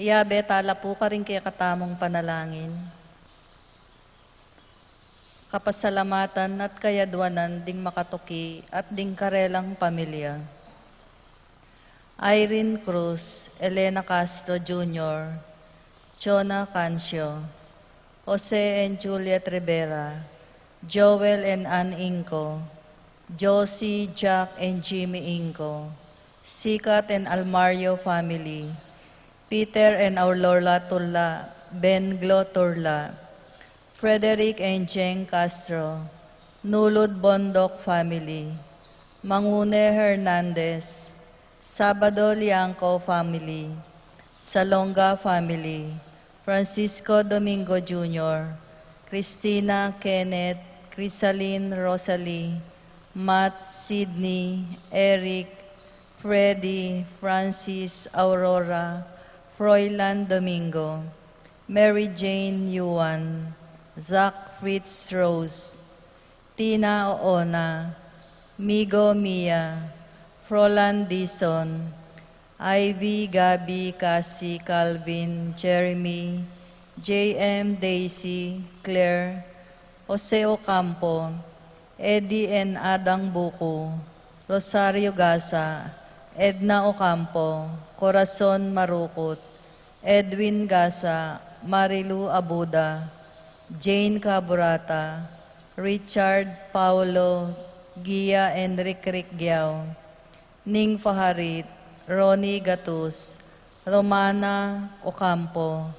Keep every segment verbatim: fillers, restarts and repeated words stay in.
Iyabe tala pu karing kekatamung panalangin, kapasalamatan at kayadwanan ding makatuki at ding karelang pamilya. Irene Cruz, Elena Castro Junior, Chona Cancio, Jose and Juliet Rivera, Joel and Ann Inco, Josie, Jack and Jimmy Inco, Sikat and Almario family, Peter and Aurora Turla, Ben Glo Turla, Frederick and Jeng Castro, Nulud Bondoc family, Mangune Hernandez, Sabado Liangco family, Salonga family, Francisco Domingo Junior, Christina, Kenneth, Crisalin, Rosalie, Matt, Sydney, Eric, Freddy, Francis, Aurora, Froilan Domingo, Mary Jane, Yuan, Zach, Fritz, Rose, Tina, Oona, Migo, Mia, Frolan, Dison, Ivy, Gabby, Cassie, Calvin, Jeremy, J M, Daisy, Claire, Jose Ocampo, Eddie and Adang Buku, Rosario Gasa, Edna Ocampo, Corazon Marukut, Edwin Gasa, Marilu Abuda, Jane Caburata, Richard, Paulo, Gia and Rikrik Giao, Ning Faharit, Ronnie Gatus, Romana Ocampo,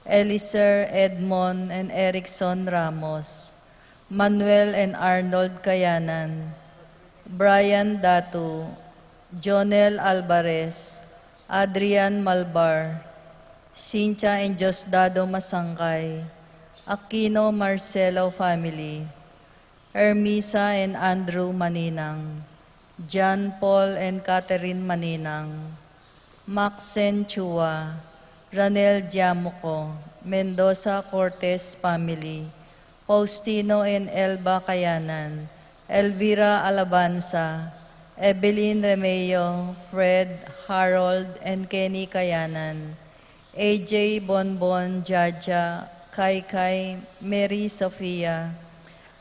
Eliser, Edmond and Erickson Ramos, Manuel and Arnold Kayanan, Brian Datu, Jonel Alvarez, Adrian Malbar, Cynthia and Diosdado Masangkay, Aquino Marcelo family, Hermisa and Andrew Maninang, John Paul and Catherine Maninang, Maxen Chua, Ranel Diamuco, Mendoza Cortez family, Faustino and Elba Kayanan, Elvira Alabanza, Evelyn Remeo, Fred, Harold, and Kenny Kayanan, A J Bonbon, Jaja, Kaikai, Mary Sofia,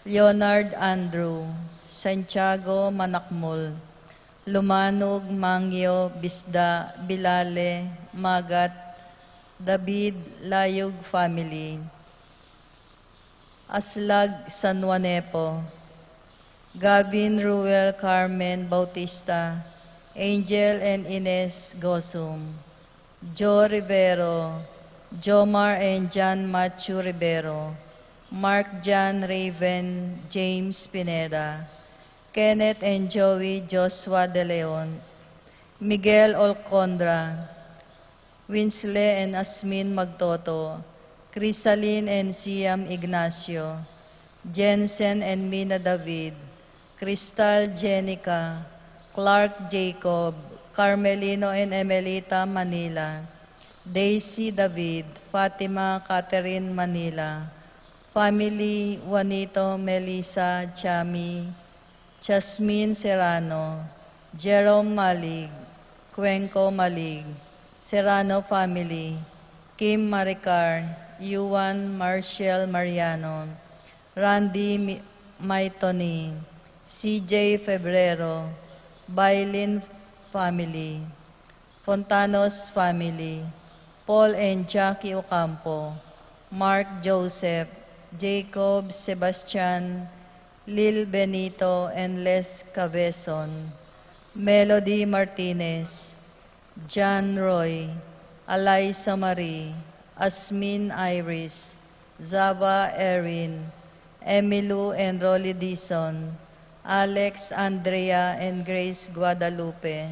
Leonard Andrew, Santiago Manakmul, Lumanug, Mangyo, Bisda, Bilale, Magat, David, Layug family, Aslag, San Juanepo, Gavin, Ruel, Carmen Bautista, Angel and Ines Gosum, Joe Rivero, Jomar and John Matthew Rivero, Mark John Raven, James Pineda, Kenneth and Joey Joshua De Leon, Miguel Olcondra, Winsley and Asmin Magtoto, Crisalin and Siam Ignacio, Jensen and Mina David, Crystal Jenica, Clark Jacob, Carmelino and Emelita Manila, Daisy David, Fatima Catherine Manila, family Juanito, Melissa, Chami, Jasmine Serrano, Jerome Malig, Cuenco Malig, Serrano family, Kim Maricar, Yuan Marshall Mariano, Randy Mi-, Maitoni, C J Febrero, Bailin family, Fontanos family, Paul and Jackie Ocampo, Mark Joseph, Jacob Sebastian, Lil Benito and Les Cabezon, Melody Martinez, John Roy, Alaisa Marie, Asmin Iris, Zava Erin, Emilu and Rolly Dizon, Alex, Andrea and Grace Guadalupe,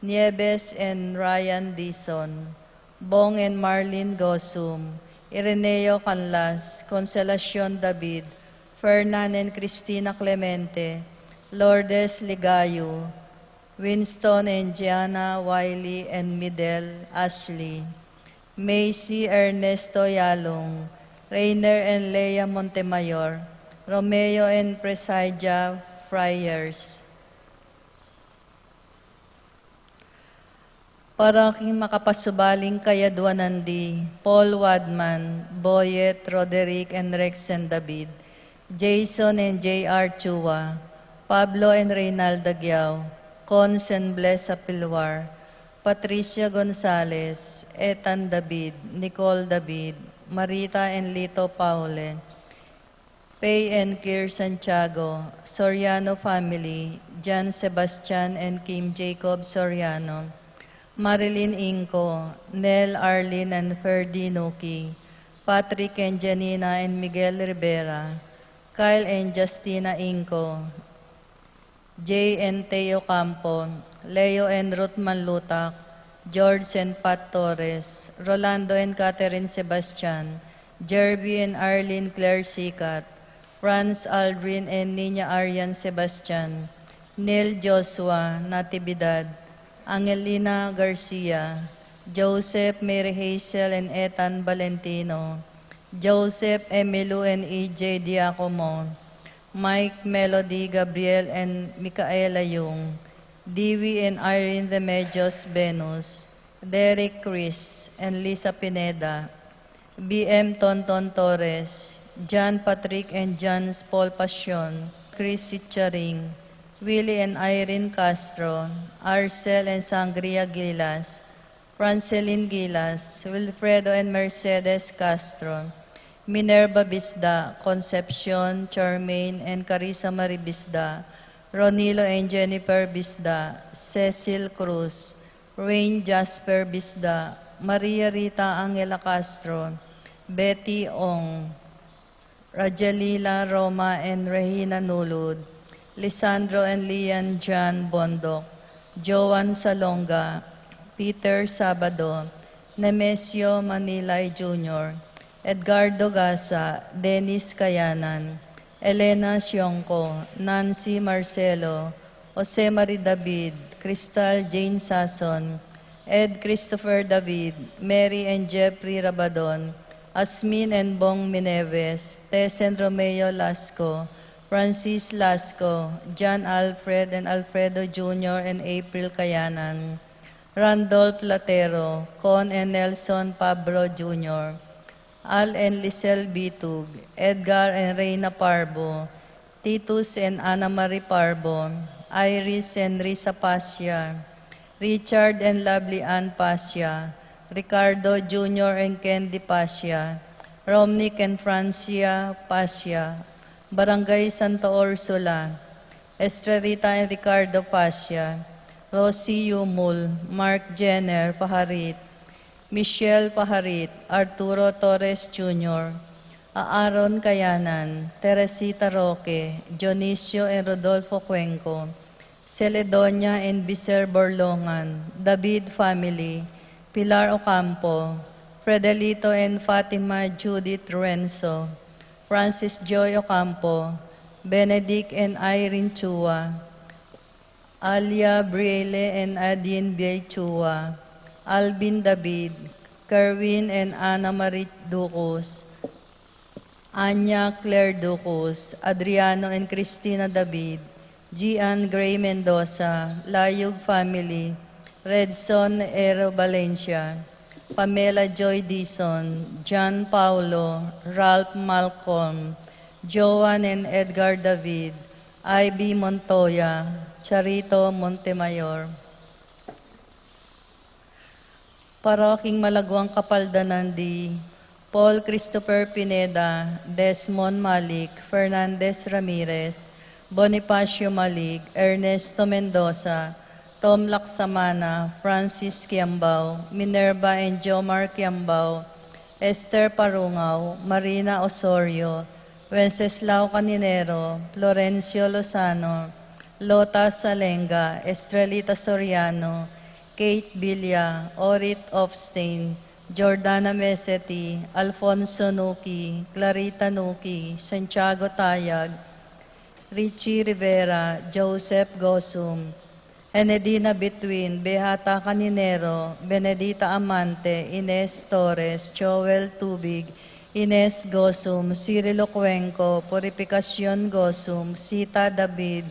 Nieves and Ryan Dizon, Bong and Marlene Gosum, Ireneo Canlas, Consolacion David, Fernan and Christina Clemente, Lourdes Ligayo, Winston and Gianna Wiley and Midel Ashley, Macy Ernesto Yalong, Rainer and Leia Montemayor, Romeo and Presija Friars. Para king makapasubaling kayadwanan di Paul Wadman, Boyet, Roderick, and Rex and David, Jason and J R Chua, Pablo and Reynalda Giao, Cons and Bless Apilwar, Patricia Gonzalez, Ethan David, Nicole David, Marita and Lito Paule, Pay and Kir Santiago, Soriano family, Jan Sebastian and Kim Jacob Soriano, Marilyn Inco, Nel, Arlene and Ferdy Nuki, Patrick and Janina and Miguel Rivera, Kyle and Justina Inco, Jay and Teo Campo, Leo and Ruth Manlutak, George and Pat Torres, Rolando and Catherine Sebastian, Jerby and Arlene Claire Sicat, Franz Aldrin and Nina Arian Sebastian, Neil Joshua Natividad, Angelina Garcia, Joseph, Mary Hazel and Ethan Valentino, Joseph, Emilu and E J Diacomo, Mike, Melody, Gabriel and Micaela Yung, Dewey and Irene Remedios Venus, Derek, Chris and Lisa Pineda, B M Tonton Torres, John Patrick and John Paul Pasion, Chris Sicharing, Willie and Irene Castro, Arcel and Sangria Gilas, Francelin Gilas, Wilfredo and Mercedes Castro, Minerva Bisda, Concepcion, Charmaine and Carissa Marie Bisda, Ronilo and Jennifer Bisda, Cecil Cruz, Rain Jasper Bisda, Maria Rita Angela Castro, Betty Ong, Rajelila Roma and Regina Nulud, Lisandro and Lian Jan Bondoc, Joan Salonga, Peter Sabado, Nemesio Manilay Junior, Edgardo Gasa, Dennis Kayanan, Elena Siongco, Nancy Marcelo, Jose Marie David, Crystal Jane Sason, Ed Christopher David, Mary and Jeffrey Rabadon, Asmin and Bong Mineves, Tess and Romeo Lasco, Francis Lasco, John Alfred and Alfredo Junior and April Kayanan, Randolph Latero, Con and Nelson Pablo Junior, Al and Lisel Bitug, Edgar and Reina Parbo, Titus and Ana Marie Parbo, Iris and Risa Pasia, Richard and Lovely Ann Pasia, Ricardo Junior and Candy Pasia, Romnick and Francia Pasia, Barangay Santa Ursula, Estrerita and Ricardo Pasia, Rosie Yumul, Mark Jenner Paharit, Michelle Paharit, Arturo Torres Junior, Aaron Kayanan, Teresita Roque, Dionisio and Rodolfo Cuenco, Celedonia and Biser Borlongan, David family, Pilar Ocampo, Fredelito and Fatima Judith Renzo, Francis Joy Ocampo, Benedict and Irene Chua, Alia Brielle and Adin Biay Chua, Alvin David, Kerwin and Ana Marie Ducos, Anya Claire Ducos, Adriano and Cristina David, Gian Gray Mendoza, Layug family, Redson Ero Valencia, Pamela Joy Dizon, John Paulo, Ralph Malcolm, Joan and Edgar David, Ivy Montoya, Charito Montemayor. Para king malaguang kapaldanan di Paul Christopher Pineda, Desmond Malik, Fernandez Ramirez, Bonifacio Malik, Ernesto Mendoza, Tom Laksamana, Francis Kiambao, Minerva and Jomar Kiambao, Esther Parungao, Marina Osorio, Wenceslao Caninero, Florencio Lozano, Lota Salenga, Estrelita Soriano, Kate Villa, Orit Ofstein, Jordana Meseti, Alfonso Nuki, Clarita Nuki, Santiago Tayag, Richie Rivera, Joseph Gosum, Enedina Between, Beata Caninero, Benedita Amante, Ines Torres, Joel Tubig, Ines Gosum, Cirilo Cuenco, Purificacion Gosum, Sita David,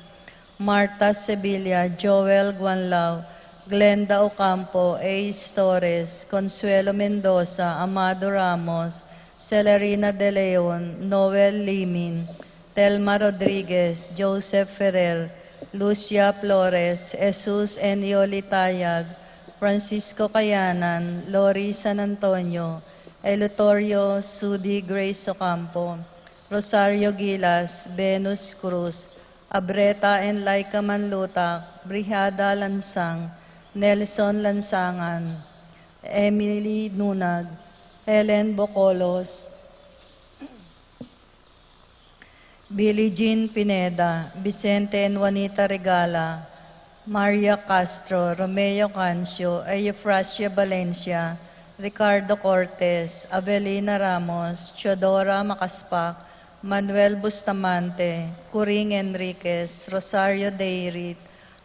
Martha Sevilla, Joel Guanlao, Glenda Ocampo, Ace Torres, Consuelo Mendoza, Amado Ramos, Celerina De Leon, Noel Limin, Telma Rodriguez, Joseph Ferrer, Lucia Flores, Jesus Enio Litayag, Francisco Kayanan, Lori San Antonio, Eleuterio Sudi, Grace Ocampo, Rosario Gilas, Venus Cruz, Abreta and Laika Manlutak, Brihada Lansang, Nelson Lansangan, Emily Nunag, Helen Bocolos, Billie Jean Pineda, Vicente and Juanita Regala, Maria Castro, Romeo Cancio, Eufrasia Valencia, Ricardo Cortes, Avelina Ramos, Teodora Macaspac, Manuel Bustamante, Curing Enriquez, Rosario Deirit,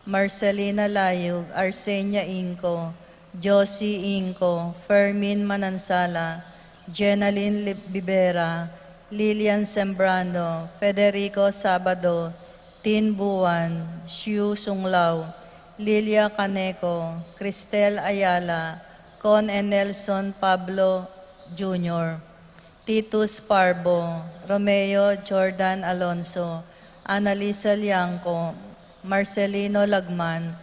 Marcelina Layug, Arsenia Inco, Josie Inco, Fermin Manansala, Jenaline Li-, Bibera, Lilian Sembrano, Federico Sabado, Tin Buan, Xiu Sunglao, Lilia Caneco, Cristel Ayala, Con and Nelson Pablo Junior, Titus Parbo, Romeo Jordan Alonso, Annalisa Liangco, Marcelino Lagman,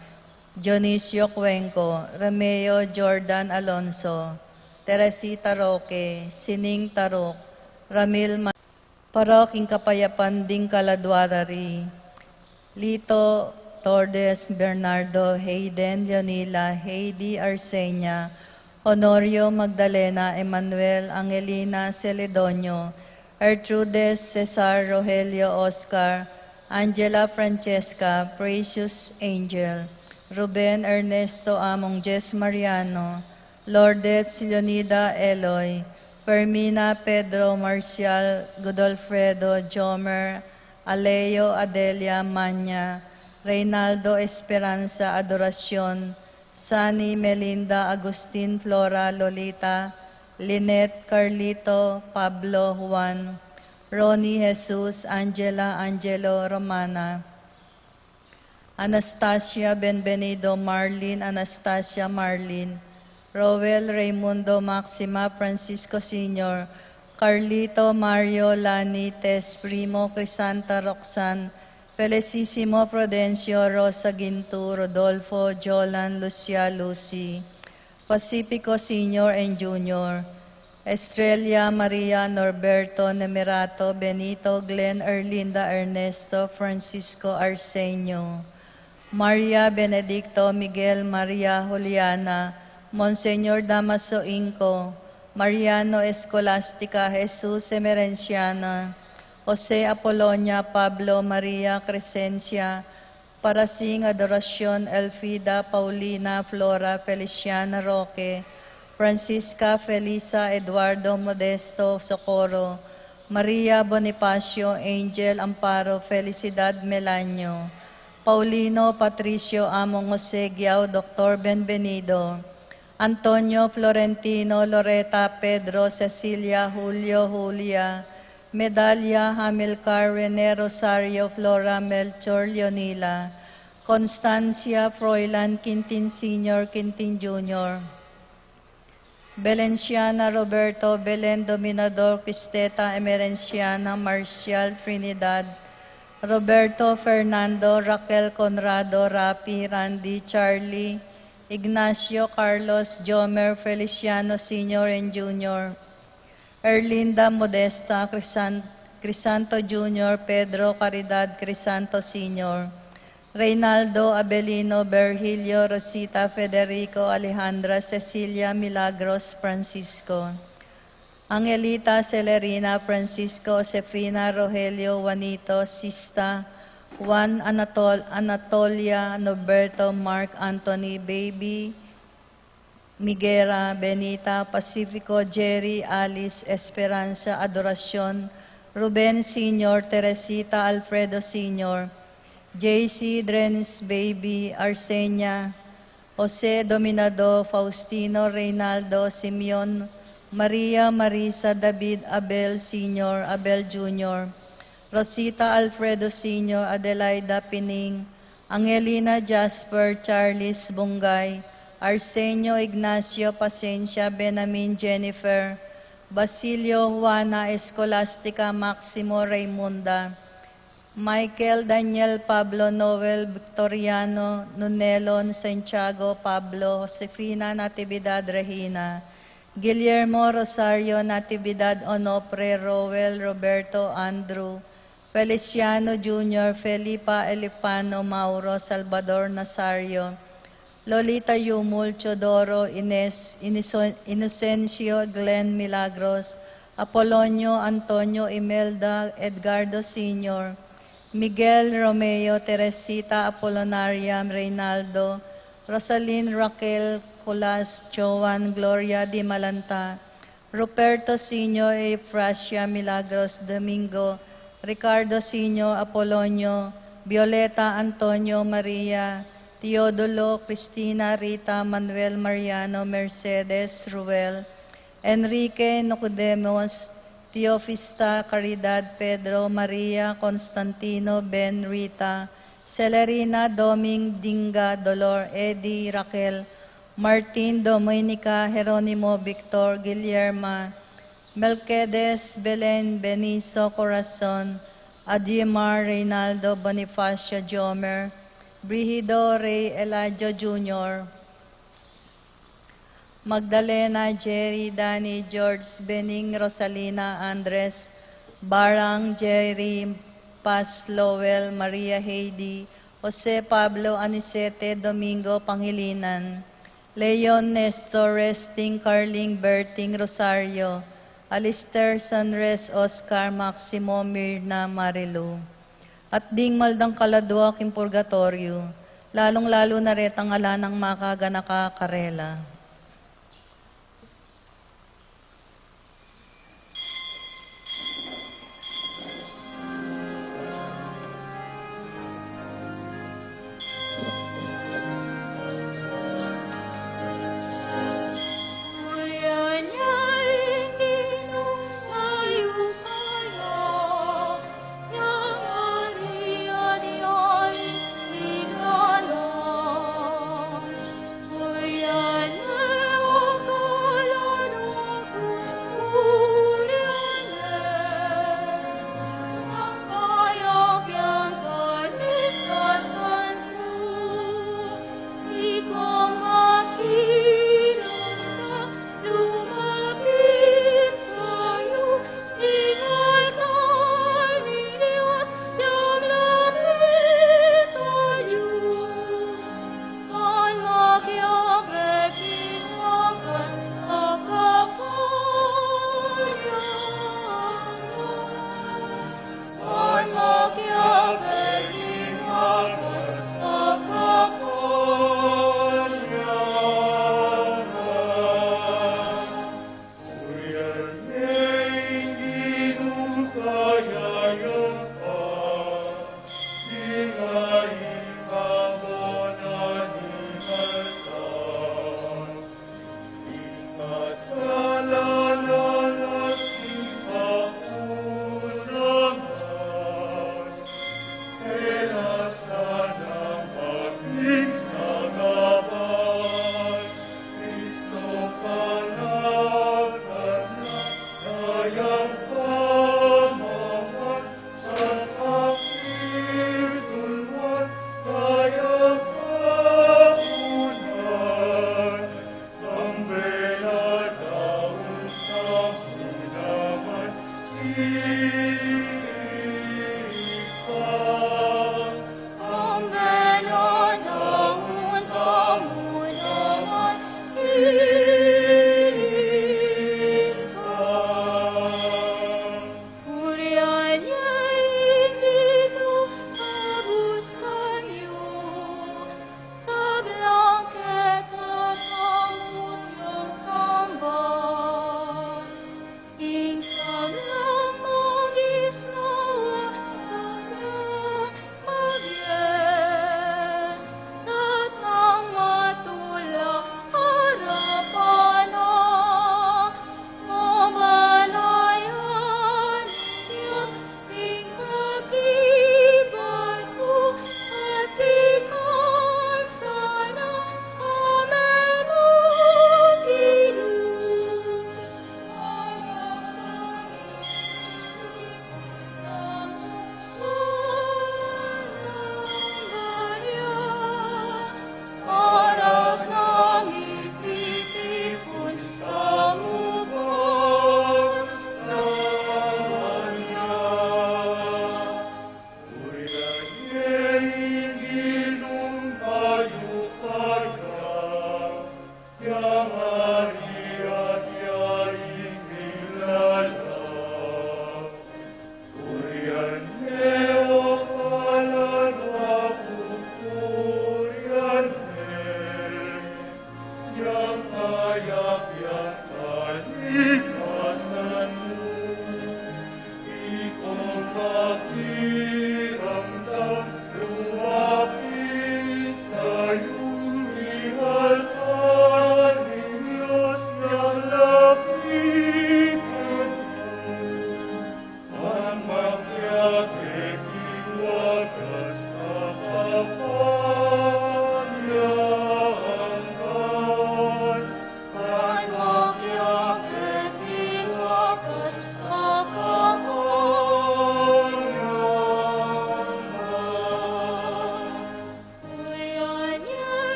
Dionisio Cuenco, Romeo Jordan Alonso, Teresita Roque, Sining Taruk, Ramil Ma-, Parok ing kapayapan ding kaladua rari. Lito Tordes, Bernardo, Hayden, Leonila, Heidi, Arsenia, Honorio, Magdalena, Emmanuel, Angelina, Celedonio, Gertrudes, Cesar, Rogelio, Oscar, Angela, Francesca, Precious, Angel, Ruben, Ernesto, Among Jess, Mariano, Lourdes, Leonida, Eloy, Fermina, Pedro, Marcial, Godolfredo, Jomer, Aleo, Adelia, Manya, Reynaldo, Esperanza, Adoracion, Sunny, Melinda, Agustin, Flora, Lolita, Lynette, Carlito, Pablo, Juan, Ronnie, Jesus, Angela, Angelo, Romana, Anastasia, Benvenido, Marlene, Anastasia, Marlene, Roel, Raymundo, Maxima, Francisco Senior, Carlito, Mario, Lani, Tess, Primo, Crisanta, Roxanne, Felicissimo, Prudencio, Rosa, Gintu, Rodolfo, Jolan, Lucia, Lucy, Pacifico Senior and Junior, Estrella, Maria, Norberto, Nemerato, Benito, Glenn, Erlinda, Ernesto, Francisco, Arsenio, Maria, Benedicto, Miguel, Maria, Juliana, Monseñor Damaso Inco, Mariano, Escolastica, Jesus, Emerenciana, Jose, Apolonia, Pablo, Maria, Crescencia, Parasing, Adoracion, Elfida, Paulina, Flora, Feliciana, Roque, Francisca, Felisa, Eduardo, Modesto, Socorro, Maria, Bonifacio, Angel, Amparo, Felicidad, Melanio, Paulino, Patricio, Among Jose, Giao, Doctor Benvenido, Antonio, Florentino, Loreta, Pedro, Cecilia, Julio, Julia, Medalia, Hamilcar, Rene, Rosario, Flora, Melchor, Leonila, Constancia, Froilan, Quintin Senior, Quintin Junior, Belenciana, Roberto, Belen, Dominador, Cristeta, Emerenciana, Marcial, Trinidad, Roberto, Fernando, Raquel, Conrado, Rapi, Randy, Charlie, Ignacio, Carlos, Jomer, Feliciano Senior and Junior, Erlinda, Modesta, Crisan-, Crisanto Junior, Pedro, Caridad, Crisanto Senior, Reynaldo, Abelino, Virgilio, Rosita, Federico, Alejandra, Cecilia, Milagros, Francisco, Angelita, Celerina, Francisco, Josefina, Rogelio, Juanito, Sista, Juan, Anatol-, Anatolia, Norberto, Mark, Anthony, Baby, Miguera, Benita, Pacifico, Jerry, Alice, Esperanza, Adoracion, Ruben Senior, Teresita, Alfredo Senior, J C, Drenis, Baby, Arsenia, Jose, Dominado, Faustino, Reynaldo, Simeon, Maria, Marisa, David, Abel Senior, Abel Junior, Rosita, Alfredo Senior, Adelaida, Pining, Angelina Jasper Charles Bungay, Arsenio Ignacio Pasencia Benamin Jennifer, Basilio Juana Escolastica Maximo Raymunda, Michael Daniel Pablo Noel Victoriano Nunelon Santiago Pablo Josefina Natividad Regina, Guillermo Rosario Natividad Onofre Roel Roberto Andrew, Feliciano Junior Felipa Elipano Mauro Salvador Nazario, Lolita Yumul Teodoro Ines Iniso- Inocencio Glenn Milagros Apolonio Antonio Imelda Edgardo Senior, Miguel Romeo Teresita Apolonaria Reynaldo Rosalin Raquel Colas Joan Gloria Di Malanta, Ruperto Senior Eufrasia Milagros Domingo, Ricardo Senior Apolonio, Violeta Antonio Maria, Teodulo Cristina Rita Manuel Mariano Mercedes Ruel, Enrique Nicodemos, Teofista Caridad Pedro Maria Constantino Ben Rita, Celerina Doming Dinga Dolor Eddie Raquel, Martin Dominica Jeronimo Victor Guillerma, Melquiades Belen Benicio Corazon, Adimar Reynaldo Bonifacio Jomer, Brigido Rey Eladio Junior, Magdalena Jerry Dani George Bening Rosalina Andres, Barang Jerry Paz Lowell Maria Heidi, Jose Pablo Anicete Domingo Pangilinan, Leon Nestor Resting Carling Berting Rosario, Alister Sanres Oscar Maximo Mirna Marilu. At ding maldang kaladua king purgatoryo, lalung-lalu na retang ala nang makaganaka karela.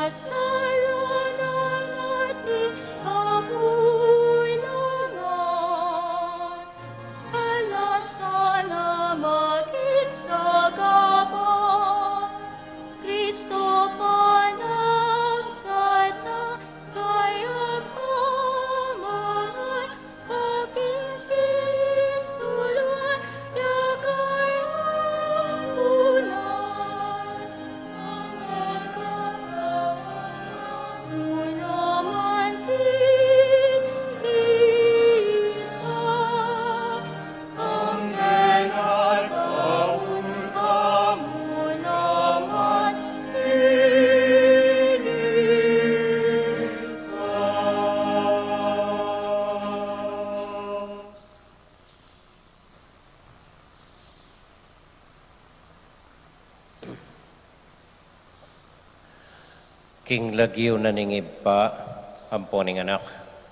Kasalanan ating kakulangan, ala sana maging sagaba. Kristo, panagkata, kaya pamangan, aking Kristo, ya kaya punan. King lagyu na ning Ibpa, ampo ning Anak,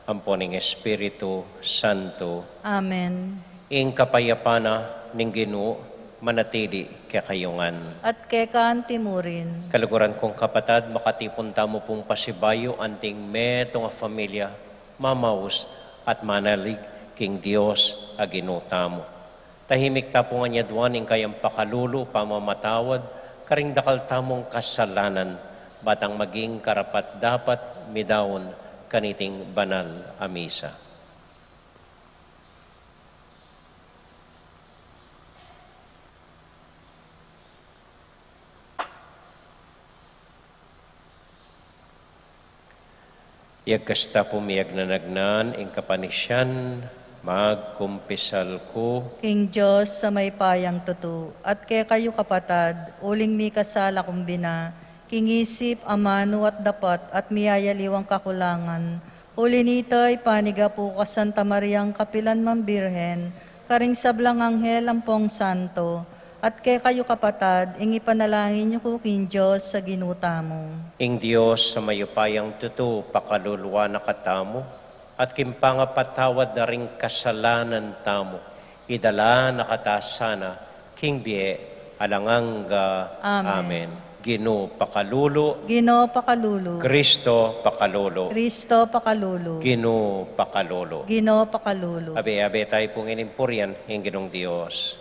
ampo ning Espiritu Santo. Amen. Ing kapayapan na ning Ginu manatili kekayu ngan. At keka anti murin. Kaluguran kung kapatad, makatipun tamu pung pasibayu anting metung a familia, mamaus at manalig king Dios a Ginu tamu. Tahimik tapu ngan adwan ing kayang pakalulu, pamamatawad karing dakal tamung kasalanan, batang maging karapat-dapat midaun kaniting banal a misa. Yagkas tapu miyagnanagnan ing kapanisian, magkumpisal ku king Dios a mayupayang tutu, at kekayu kapatad, uling mikasala kung bina, king isip, amanu at dapat, at miyayaliwang kakulangan. Uli nita, ipanyawad ku kang Santa Mariang kapilan man Birhen, karing sablang anghel ampong santo, at kekayu kapatad, ing ipanalangin yu ku king Dios a Ginu tamu. Ing Dios a mayupayang tutu pakaluluan na katamu, at king pangapatawad na ring kasalanan tamu, idala na kata sana king bie alang angga. Amen. Amen. Ginu pakalulu. Ginu pakalulu. Kristo pakalulu. Kristo pakalulu. Ginu pakalulu. Ginu pakalulu. Abe, abe tayu pung inimpurian ing Ginung Dios.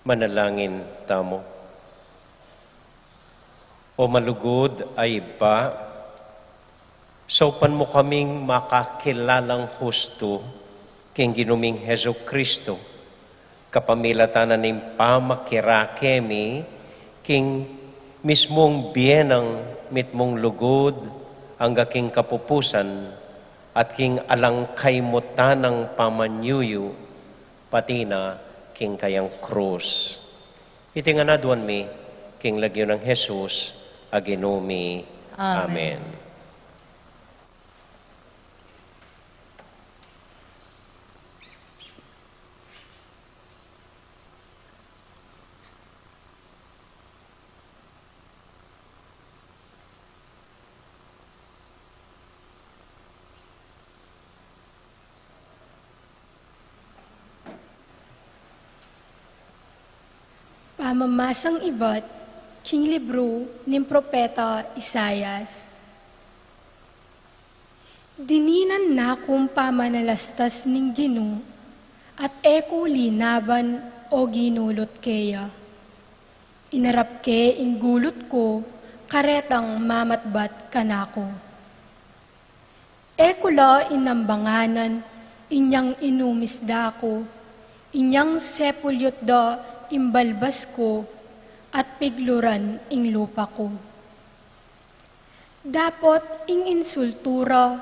Manalangin tamu. O malugud a Ibpa, saupan mu kaming makakilalang hustu king Ginu ming Jesucristo, kapamilatan na ning pamakirake mi king mismung bie nang mitmung lugud angga king kapupusan, at king alang kaymutan a pamanyuyu, pati na king kayang krus. Iti ngan aduan mi king lagyu nang Jesus a Ginu mi. Amen. Amen. Pamamasang ibat king libru ning propeta Isaias. Dininan na kung pamanalastas ning Ginu, at e ku linaban o ginulut keya. Inarap ke ing gulut ku, karetang mamatbat kanaku. E ku la inambanganan inyang inumisda ku, inyang sepulyut da ing balbas ku, at pigluran ing lupa ku. Dapot ing insultu ra,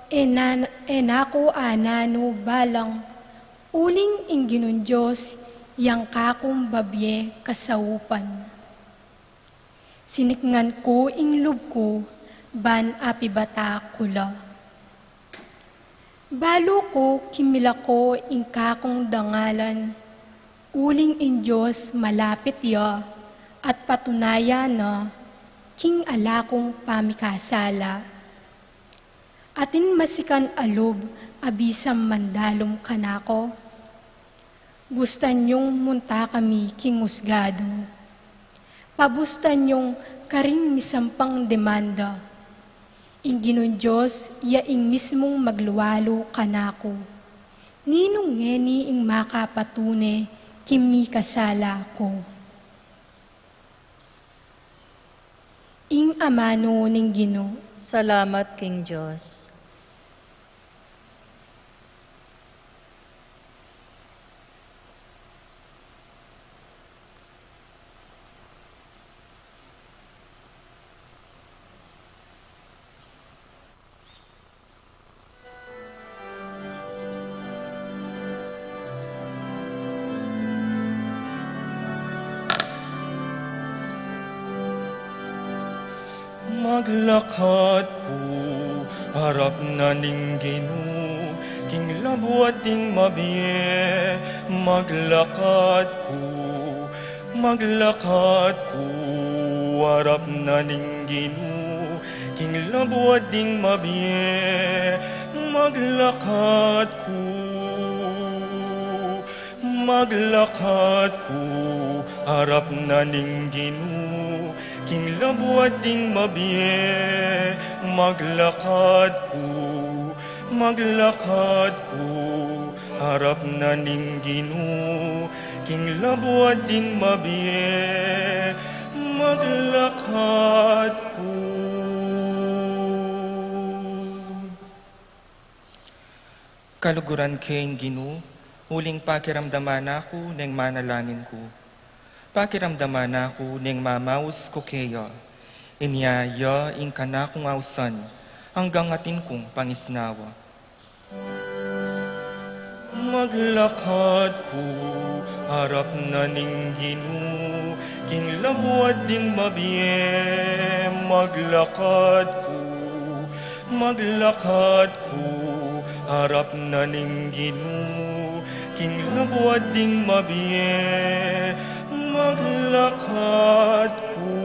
e na, e na ku ananu balang, uling ing Ginung Dios yang kakung babie kasaupan. Sinikngan ku ing lub ku, ban apibata ku la. Balu ku kimilako ing kakung dangalan, uling ing Dios malapit ya, at patunayan na king ala kung pamikasala. Atin masikan a lub a bisang mandalum kanaku. Bustan yung munta kami king usgadu. Pabustan yung karing misampang demanda. Ing Ginung Dios ya ing mismung maglualu kanaku. Ninung ngeni ing makapatune king mikasala ku? Ing amanu ning Ginu. Salamat king Dios. Maglakad ku arap na ning Ginu, king labuad ding mabie. Maglakad ku, maglakad ku arap na ning Ginu, king labuad ding mabie. Maglakad ku, maglakad ku arap na ning Ginu, king labuad ding mabie. Maglakad ku, maglakad ku arap na ning Ginu, king labuad ding mabie. Maglakad ku. Kaluguran ke ing Ginu, uling pakiramdaman na ku neng manalangin ku. Pakiramdaman na ku neng mamaus ku keya. Inya ya ing kanakung ausan, anggang atin kung pangisnawa. Maglakad ku arap na ning Ginu, king labuad ding mabie. Maglakad ku, maglakad ku arap na ning Ginu, king labuad ding mabie. Maglakad ku.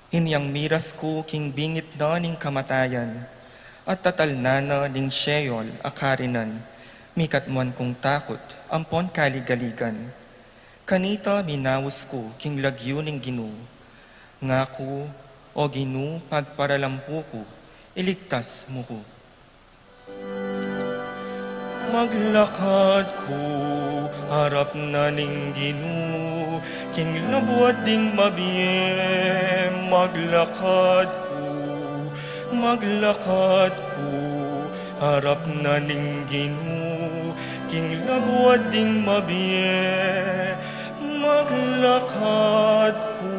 Inyang miras ku king bingit na ning kamatayan, at tatalnan na ning Sheol a karinan, mikatmuan kung takut ampon kaligaligan. Kanita minaus ku king lagyu ning Ginu. Ngaku, O Ginu, pagparalampu ku, iligtas mu ku. Maglakad ku arap na ning Ginu, king labuad ding mabie. Maglakad ku, maglakad ku arap na ning Ginu, king labuad ding mabie. Maglakad ku.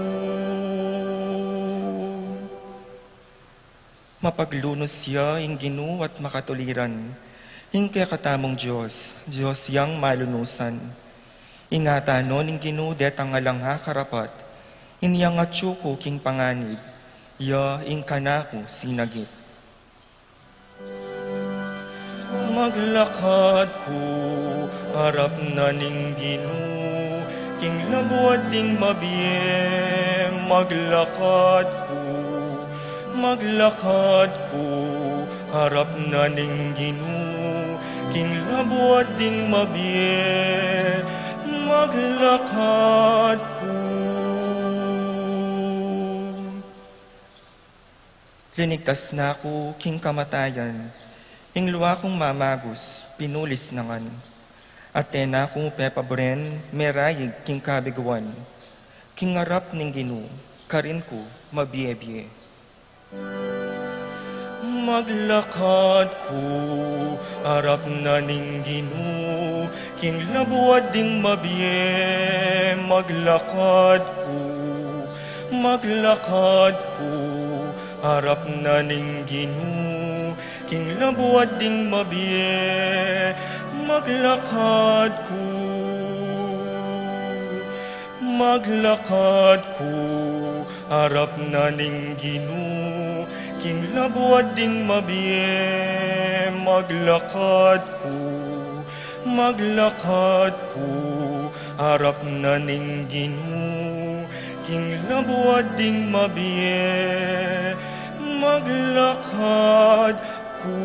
Mapaglunus ya ing Ginu at makatuliran, ing kekatamung Dios, Dios yang malunusan. Ingatan no ning Ginu detang alang akarapat, inyang atyu ku king panganib, ya ing kanaku sinagip. Maglakad ku arap na ning Ginu, king labuad ding mabie. Maglakad ku, maglakad ku arap na ning Ginu, king labuad ding mabie. Maglakad ku. Linigtas na ku king kamatayan, ing lua kung mamagus, pinulis na ngan. At e na ku pepaburen, meraig king kabiguan. King arap ning Ginu, karin ku mabie-bie. Maglakad ku arap na ning Ginu, king labuad ding mabie. Maglakad ku, maglakad ku arap na ning Ginu, king labuad ding mabie. Maglakad ku, maglakad ku arap na ning Ginu, king labuad ding mabie. Maglakad ku, maglakad ku arap na ning Ginu, king labuad ding mabie. Maglakad ku.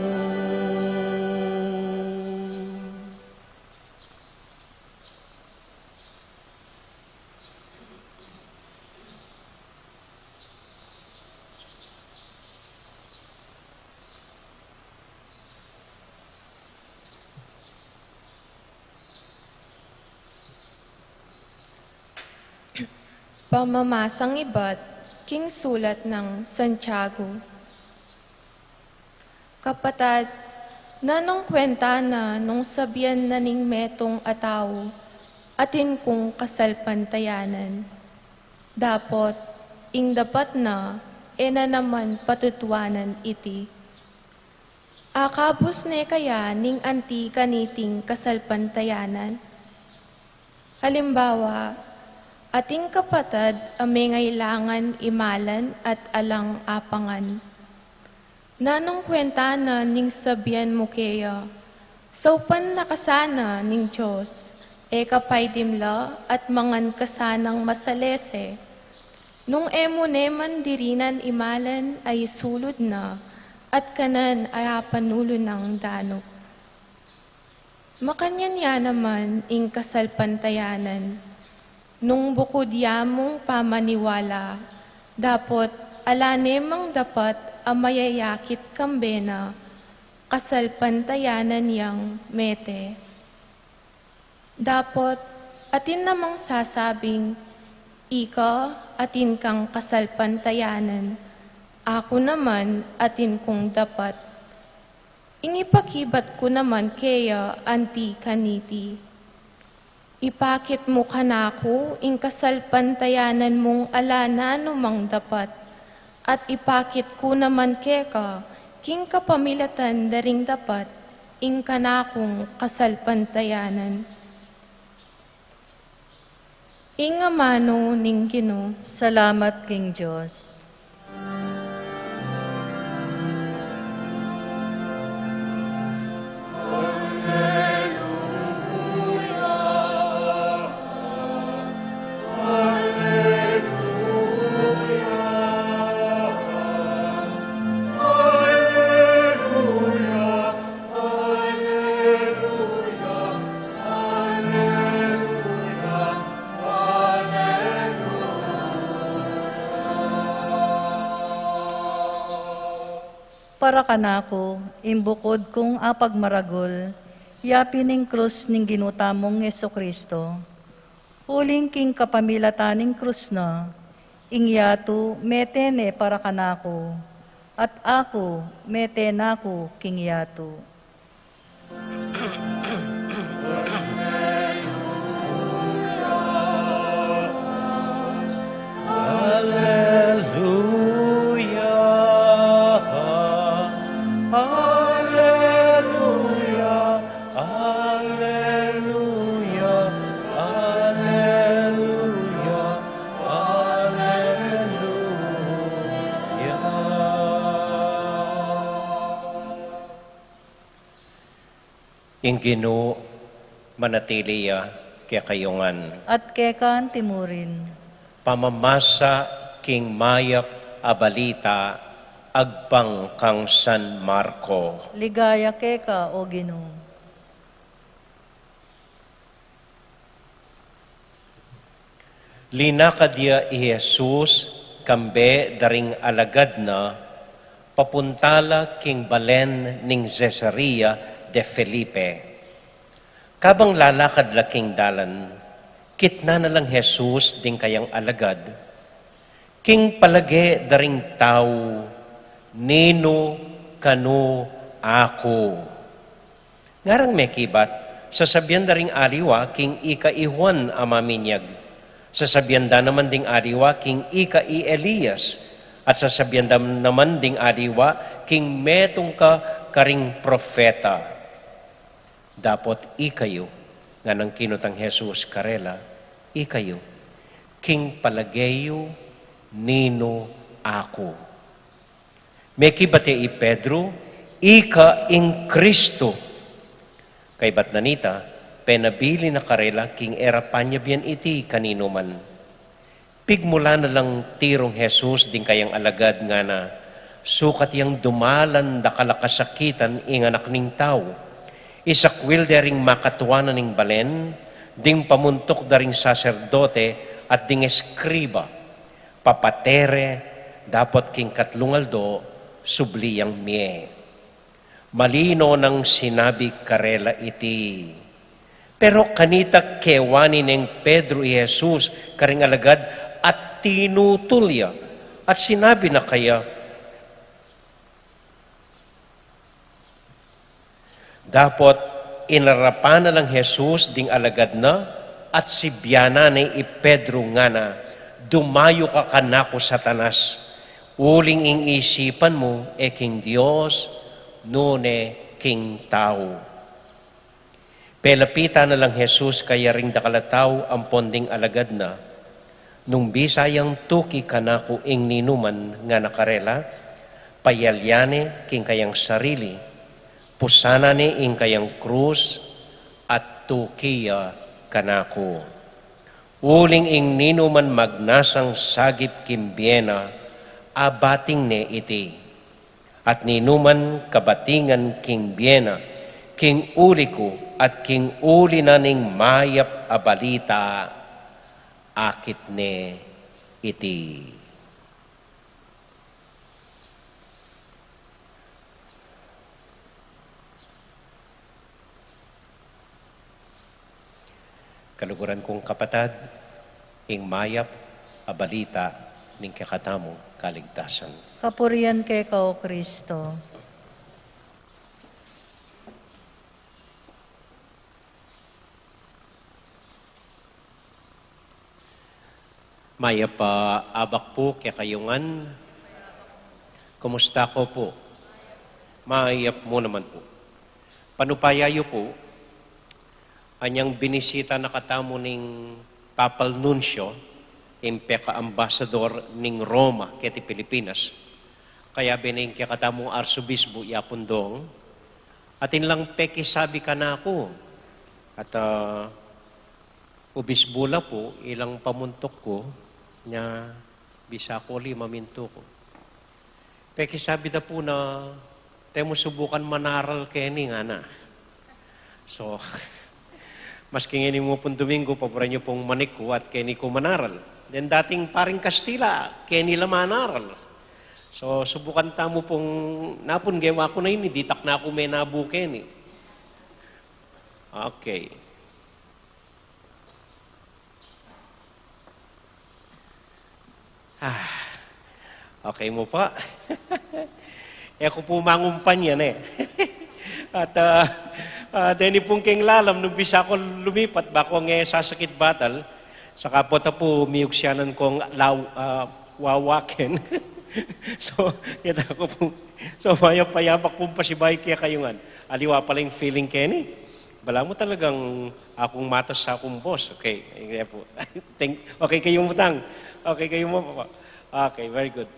Pamamasang ibat king sulat nang Santiago. Kapatad, nanung kwenta na nung sabian na ning metung a tau, atin kung kasalpantayanan? Dapot, ing dapat na, e na naman patutuanan iti. Akabus ne kaya ning anti kaniting kasalpantayanan? Alimbawa, ating kapatad a mengailangan imalan at alang apangan. Nanung kwenta na ning sabian mu keya, saupan na ka sana ning Dios, e ka paidim la at mangan ka sanang masalese? Nung e mu ne man dirinan imalan a isulud na, at kanan a apanulu nang danup. Makanyan ya naman ing kasalpantayanan. Nung bukud ya mung pamaniwala, dapot ala ne mang dapat a mayayakit kambe na, kasalpantayanan yang mete. Dapot, atin namang sasabing, ika, atin kang kasalpantayanan, aku naman, atin kung dapat. Ing ipakibat ku naman keya anti kaniti. Ipakit mu kanaku ing kasalpantayanan mung ala nanu mang dapat, at ipakit ku naman keka, king kapamilatan da ring dapat, ing kanakung kasalpantayanan. Ing amanu ning Ginu. Salamat king Dios. Para kanaku, ing bukud kung apagmaragul, Yapi ning krus ning Ginu tamung Jesucristo, uling king kapamilatan ning krus na, ing yatu mete ne para kanaku, at aku mete naku king yatu. Alleluia, alleluia, alleluia, alleluia, alleluia. Ing Ginu manatili ya kekayu ngan. At keka anti murin. Pamamasa king mayap a balita agpang kang San Marco. Ligaya keka, O Ginu. Linakad ya i Jesus kambe da ring alagad na, papunta la king balen ning Cesarea de Felipe. Kabang lalakad la king dalan, kitnan na lang Jesus ding kayang alagad, king palage da ring tau, "Ninu kanu aku?" Ngarang mekibat, sasabian da ring aliwa king ika i Juan a Maminyag, sasabian da naman ding aliwa king ika i Elias, at sasabian da naman ding aliwa king metung ka karing propeta. Dapot ikayu, nganang kinutang Jesus karela, ikayu, king palage yu, ninu aku? Mekibat ya i Pedro, "Ika ing Kristo." Kaybat na nita, penabilin na karela king e ra panyabian iti kaninuman. Pigmula na lang tirung Jesus ding kayang alagad, ngana, "Sukat yang dumalan dakal a kasakitan ing Anak ning Tau. Isakwil de ring makatuanan ning balen, ding pamuntuk da ring saserdote at ding eskriba. Papate re, dapot king katlung aldo, subli yang mie." Malino nang sinabi karela iti. Pero kanita kewani neng Pedro i Jesus karing alagad at tinutul ya, at sinabi na kaya, dapot inarapan na lang Jesus ding alagad na, at sibianan ne i Pedro, ngana, "Dumayu ka kanaku, Satanas, uling ing isipan mu e king Dios, nune king tau." Pelapitan na lang Jesus kayaring dakal a tau ampon ding alagad na. Nung bisa yang tuki kanaku ing ninuman, ngana karela, payalyan ne king kayang sarili, pusanan ne ing kayang krus, at tuki ya kanaku. Uling ing ninuman magnasang sagip king bie na, abating ne iti. At ninuman kabatingan king bie na, king uli ku at king uli na ning mayap a balita, akit ne iti. Kaluguran kung kapatad, ing mayap a balita ning kekatamung kaligtasan. Kapurian keka, O Kristo. Mayap a abak pu kekayu ngan. Kumusta ko pu? Mayap mu naman pu. Panupaya yu pu, anyang binisita na katamu ning Papal Nuncio, ing peka-ambasador ning Roma keti Pilipinas. Kayabe na ing kekatamung arsobisbu, i Apung Dong, atin lang pekisabi kanaku. At, ah, obisbu la pu, ilang pamuntuk ku, nya bisa ku uli mamintu ku. Pekisabi da pu na, "Te mu subukan manaral keni," ngana. So, maski ngeni mu pung Domingo, paboran yu pung manikwa at keni ku manaral. Deng dating paring Kastila, keni la manaral. So, subukan tamu pung, napun gewa ku na ini, ditak na ku menabu keni. Okay. Ah, okay mu pa. E ku pu mangumpanya ne. At, ah, ah, deni pung keng lalam, nung bisa ku lumipat, ba ku nge sasakit batal. Saka pota pu miyuksianan kung law-, ah, wawaken. So, kita ku pu. So, mayap a yabak pung pasibayu kekayu ngan. Aliwa pala ing feeling keni. Balamu talagang akung matas sa akung boss. Okay, okay pu. Thank, okay kayu mu, Tang. Okay kayu mu, Papa. Okay, very good.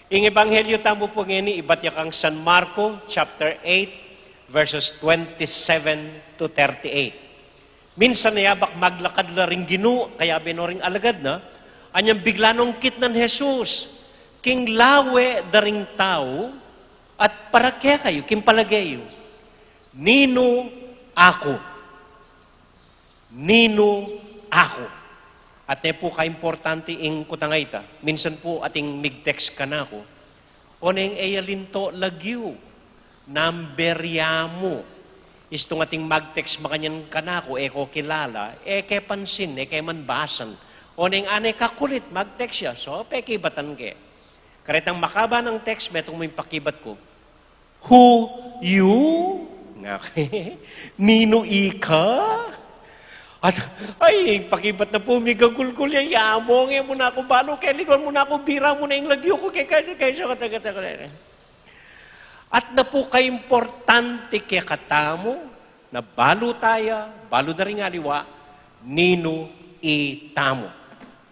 Ing ebanghelyo tamu pu ngeni, ibat ya kang San Marco, chapter eight, verses twenty-seven to thirty-eight. Minsan, e yabak maglakad la ring Ginu, kayabe no ring alagad na, anyang bigla nong kitnan Jesus, king lawe da ring tau, at para kekayu, king palage yu, ninu aku? Ninu aku? At ne pu kaimportante ing kutang a ita. Minsan pu ating mig-text kanaku, oneng e ya linto lagyu, number ya mu. Istung ating mag-text makanyan kanaku, e ko kilala, e ke pansin, e ke man basan. Oneng ane kakulit, mag-text ya, so pekibatan ke. Karetang makaba nang text, metung mu ing pakibat ku. Who you? Nga. Ninu ika? At, ay, pakibat na pu, migagulgul ya, yamong, e mu na ku balu, keliduan mu na ku, bira mu na ing lagyu ku, ke, ke, ke, ke, ke, ke, ke. At napu kaimportante kekatamu, na balu taya, balu da ring aliwa, ninu itamu.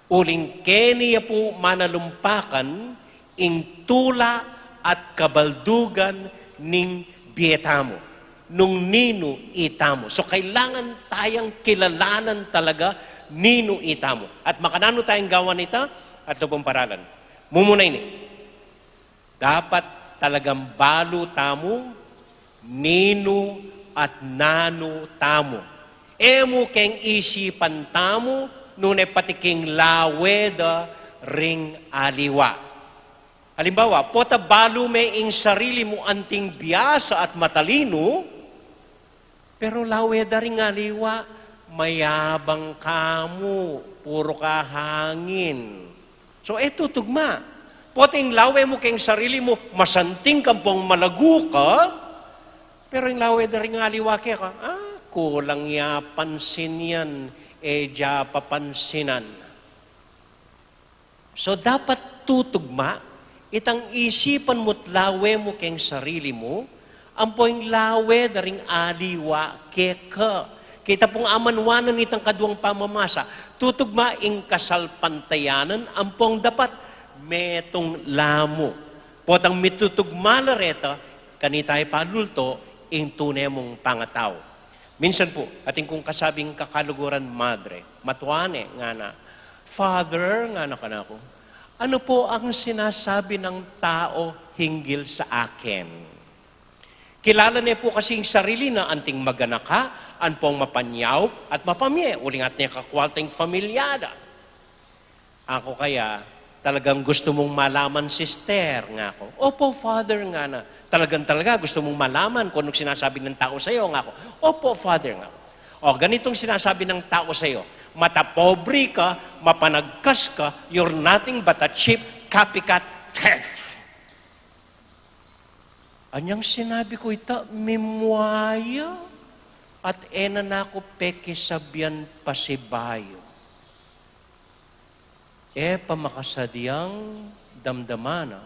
Uling keni ya pu manalumpakan ing tula at kabaldugan ning bie tamu, nung ninu itamu. So, kailangan tayang kilalanan talaga ninu itamu. At makananu tayang gawan ita, at dupung paralan. Mumuna ini. Dapat talagang balu tamu ninu at nanu tamu. E mu keng isipan tamu, nune pati king lawe da ring aliwa. Alimbawa, pota balu me ing sarili mu anting biasa at matalinu, pero lawe da ring aliwa, mayabang ka mu, puru ka hangin. So, e tutugma. Pota ing lawe mu keng sarili mu, masanting ka ampong malagu ka, pero ing lawe da ring aliwa keka, ah, kulang ya pansin yan, e ja papansinan. So, dapat tutugma itang isipan mu't lawe mu keng sarili mu, ampo ing lawe da ring aliwa keka. Kita pung amanuanan itang kaduang pamamasa, tutugma ing kasalpantayanan ampong dapat metung la mu. Potang mitutugma la reta, kanita ipalulto ing tune mung pangatau. Minsan pu, atin kung kasabing kakaluguran, madre, matua ne, ngana, "Father," ngana kanaku, "ano po ang sinasabi ng tao hinggil sa akin?" Kilala ne pu kasi ing sarili na anting maganaka, ampong mapanyaup at mapamie, uling atin ne kakwaltang pamilya da. Aku kaya, "Talagang gusto mong malaman, sister?" ngaku. "Opo, Father," ngana. "Talagang talaga gusto mong malaman kung anong sinasabi ng tao sa'yo?" ngaku. "Opo, Father," ngaku. "O, ganitong sinasabi ng tao sa'yo, matapobre ka, mapanagkas ka, you're nothing but a cheap copycat." Anyang sinabi ku ita, mimwaya, at e na naku pekisabian pasibayu. E pa makasadiang damdaman na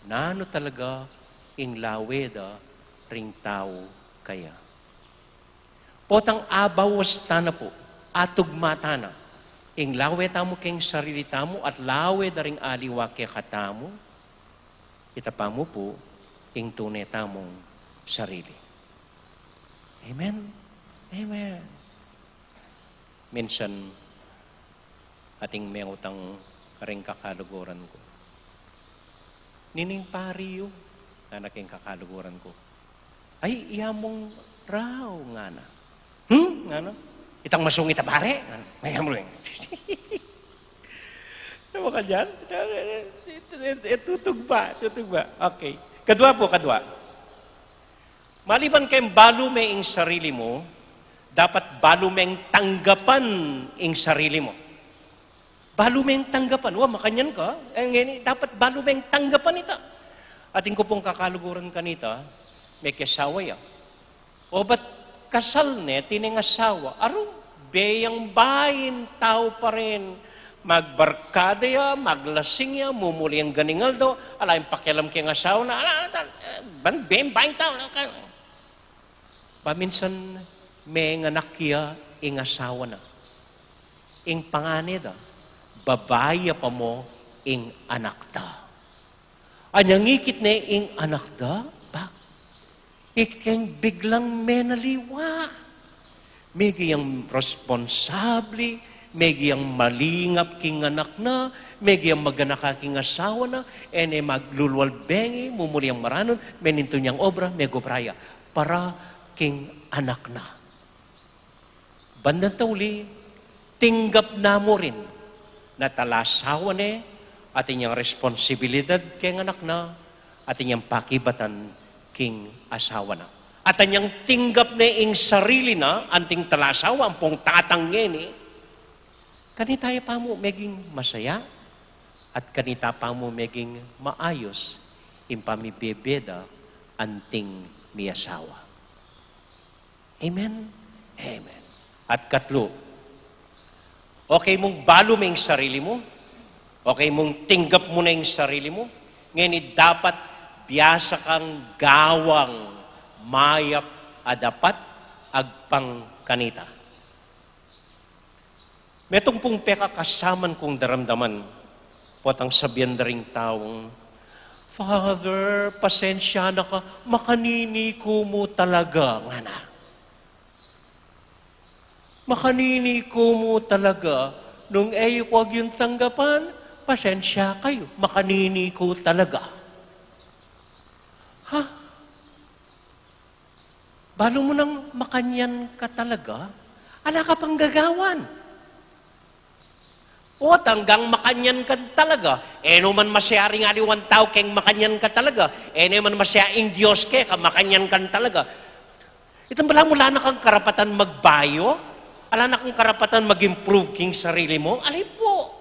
nanu talaga ing lawe da ring tau kaya. Potang abawas tana pu, atugma tana ing lawe tamu keng sarili tamu at lawe da ring aliwa kekatamu, itamu pu ing tune tamung sarili. Amen? Amen. Minsan, ating mengutang karing kakaluguran ku, "Nining pari yu?" ngana keng kakaluguran ku. "Ay, iya mung raw," ngana. "Hmm?" ngana. "Itang masungit a pari?" ngana. Ay, amuling. Ano ka dyan? E, e, e, tutugma, tutugma. Okay. Kadua pu, kadua. Maliban keng balu me ing sarili mu, Dapat balu meng tanggapan ing sarili mu. Balu meng tanggapan. Wa, makanyan ka. E, ngeni, dapat balu meng tanggapan ita. Atin ku pung kakaluguran kanita, mekiasawa ya. O, bat kasal ne, tineng asawa. Aru, beyang bain tau pa rin. Magbarkada ya, maglasing ya, mumuli anggang ing aldo, ala yang pakialam keng asawa na, ala, ala, ala, e, ban, beyang bain tau, ala, ka-, Paminsan menganak ya ing asawa na. Ing pangane da, babai ya pa mu ing anak da. Anyang ikit ne ing anak da, ba? Ikit keng biglang menaliwa. Megi yang responsable, megi yang malingap king anak na, megi yang maganaka king asawa na, e ne maglulwal bengi, mumuli yang maranun, menintun yang obra, megobra ya para king anak na. Bandang tauli, tinggap na mu rin na talasawa ne, atin yang responsibilidad keng anak na, atin yang pakibatan king asawa na. Atin yang tinggap ne ing sarili na, anting talasawa, ampong tatang ngeni, kanita ya pa mu meging masaya, at kanita pa mu meging maayos ing pamibebeda anting miasawa. Amen? Amen. At katlu, okay mung balu me ing sarili mu, okay mung tinggap mu na ing sarili mu, ngeni dapat biasa kang gawang mayap a dapat agpang kanita. Metung pung pekakasaman kung daramdaman, potang sabian da ring taung, "Father, pasensya na ka, makanini ku mu talaga," ngana. "Makanini ku mu talaga, nung e yu ku agyang tanggapan, pasensya kayu, makanini ku talaga." Ha? Balu mu nang makanyan ka talaga, ala ka pang gagawan. O, tanggang makanyan ka talaga, e no man masaya ring aliwang tau keng makanyan ka talaga, e no man masaya ing Dios keka makanyan ka talaga. Itang balamu ala na kang karapatan magbayu, ala na kang karapatan mag-improve king sarili mu, ali pu.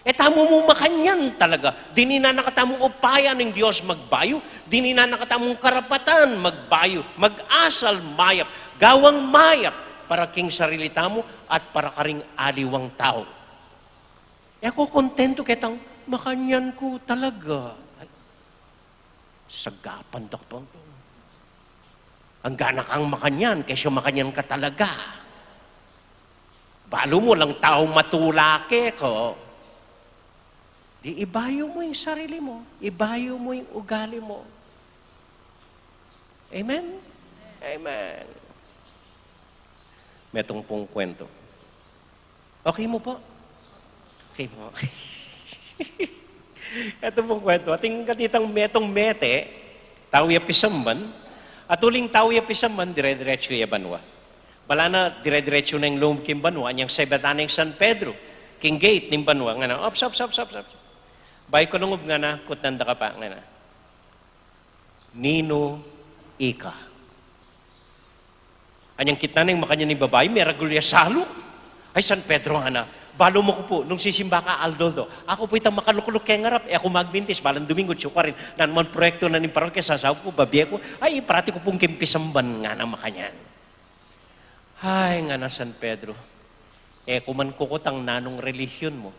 E tamu mu makanyan talaga. Dininan na katamung upaya ning Dios magbayu, dininan na katamung karapatan magbayu, mag-asal mayap, gawang mayap para king sarili tamu at para karing aliwang tau. E ku kontentu ketang makanyan ku talaga. Ay, sagapan da ka pa. Anggana kang makanyan, kesyo makanyan ka talaga. Balu mu lang tau matula keka. Di ibayu mu ing sarili mu, ibayu mu ing ugali mu. Amen? Amen. Metung pung kwento. Okay mu pu? Okay mu. Eto pung kwento. Atin kanitang metung mete, tau ya pisamban. At uling tau ya pisamban, dire-diretsu ya banua. Bala na, dire-diretsu na ing lub king banua, anyang sebatan na ing San Pedro king gate ning banua, ngana, "Ops, ops, ops, ops, ops. Bayu ku lungub," ngana, "kutnan da ka pa," ngana. "Ninu ika?" Anyang kitnan na ing makanyan ning babai, meragul ya salu. "Ay, San Pedro," ngana, "balu mu ku pu, nung sisimba ka aldo-aldo, aku pu itang makalukluk keng arap, e ku magmintis, balang Domingo, tsu karin, nanu mang proyektu na ning parokya, sasaup ku, babie ku, ay, parati ku pung kimpisamban," ngana makanyan. "Ay," ngana San Pedro, "e ku man kukutang nanung relihion mu,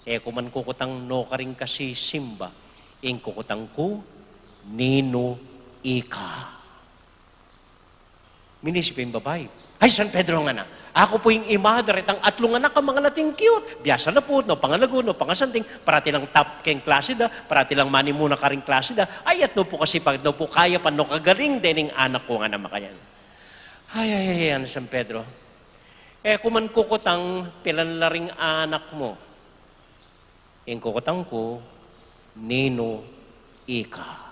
e ku man kukutang no karing kasisimba, ing kukutang ku, ninu ika?" Minisip ing babai. "Ay, San Pedro," ngana, "aku pu ing ima da retang atlung anak a mangalating kiut. Biasa laput, no pangalagu, no pangasanting, parati lang top keng klase da, parati lang manimuna karing klase da. Ay, at no pu kasipagan, no pu kayapan, no kagaling dening anak ku," ngana makanyan. "Ay, ay, ay," ngana San Pedro, "e ku man kukutang pilan la ring anak mu. Ing kukutang ku, ninu ika?"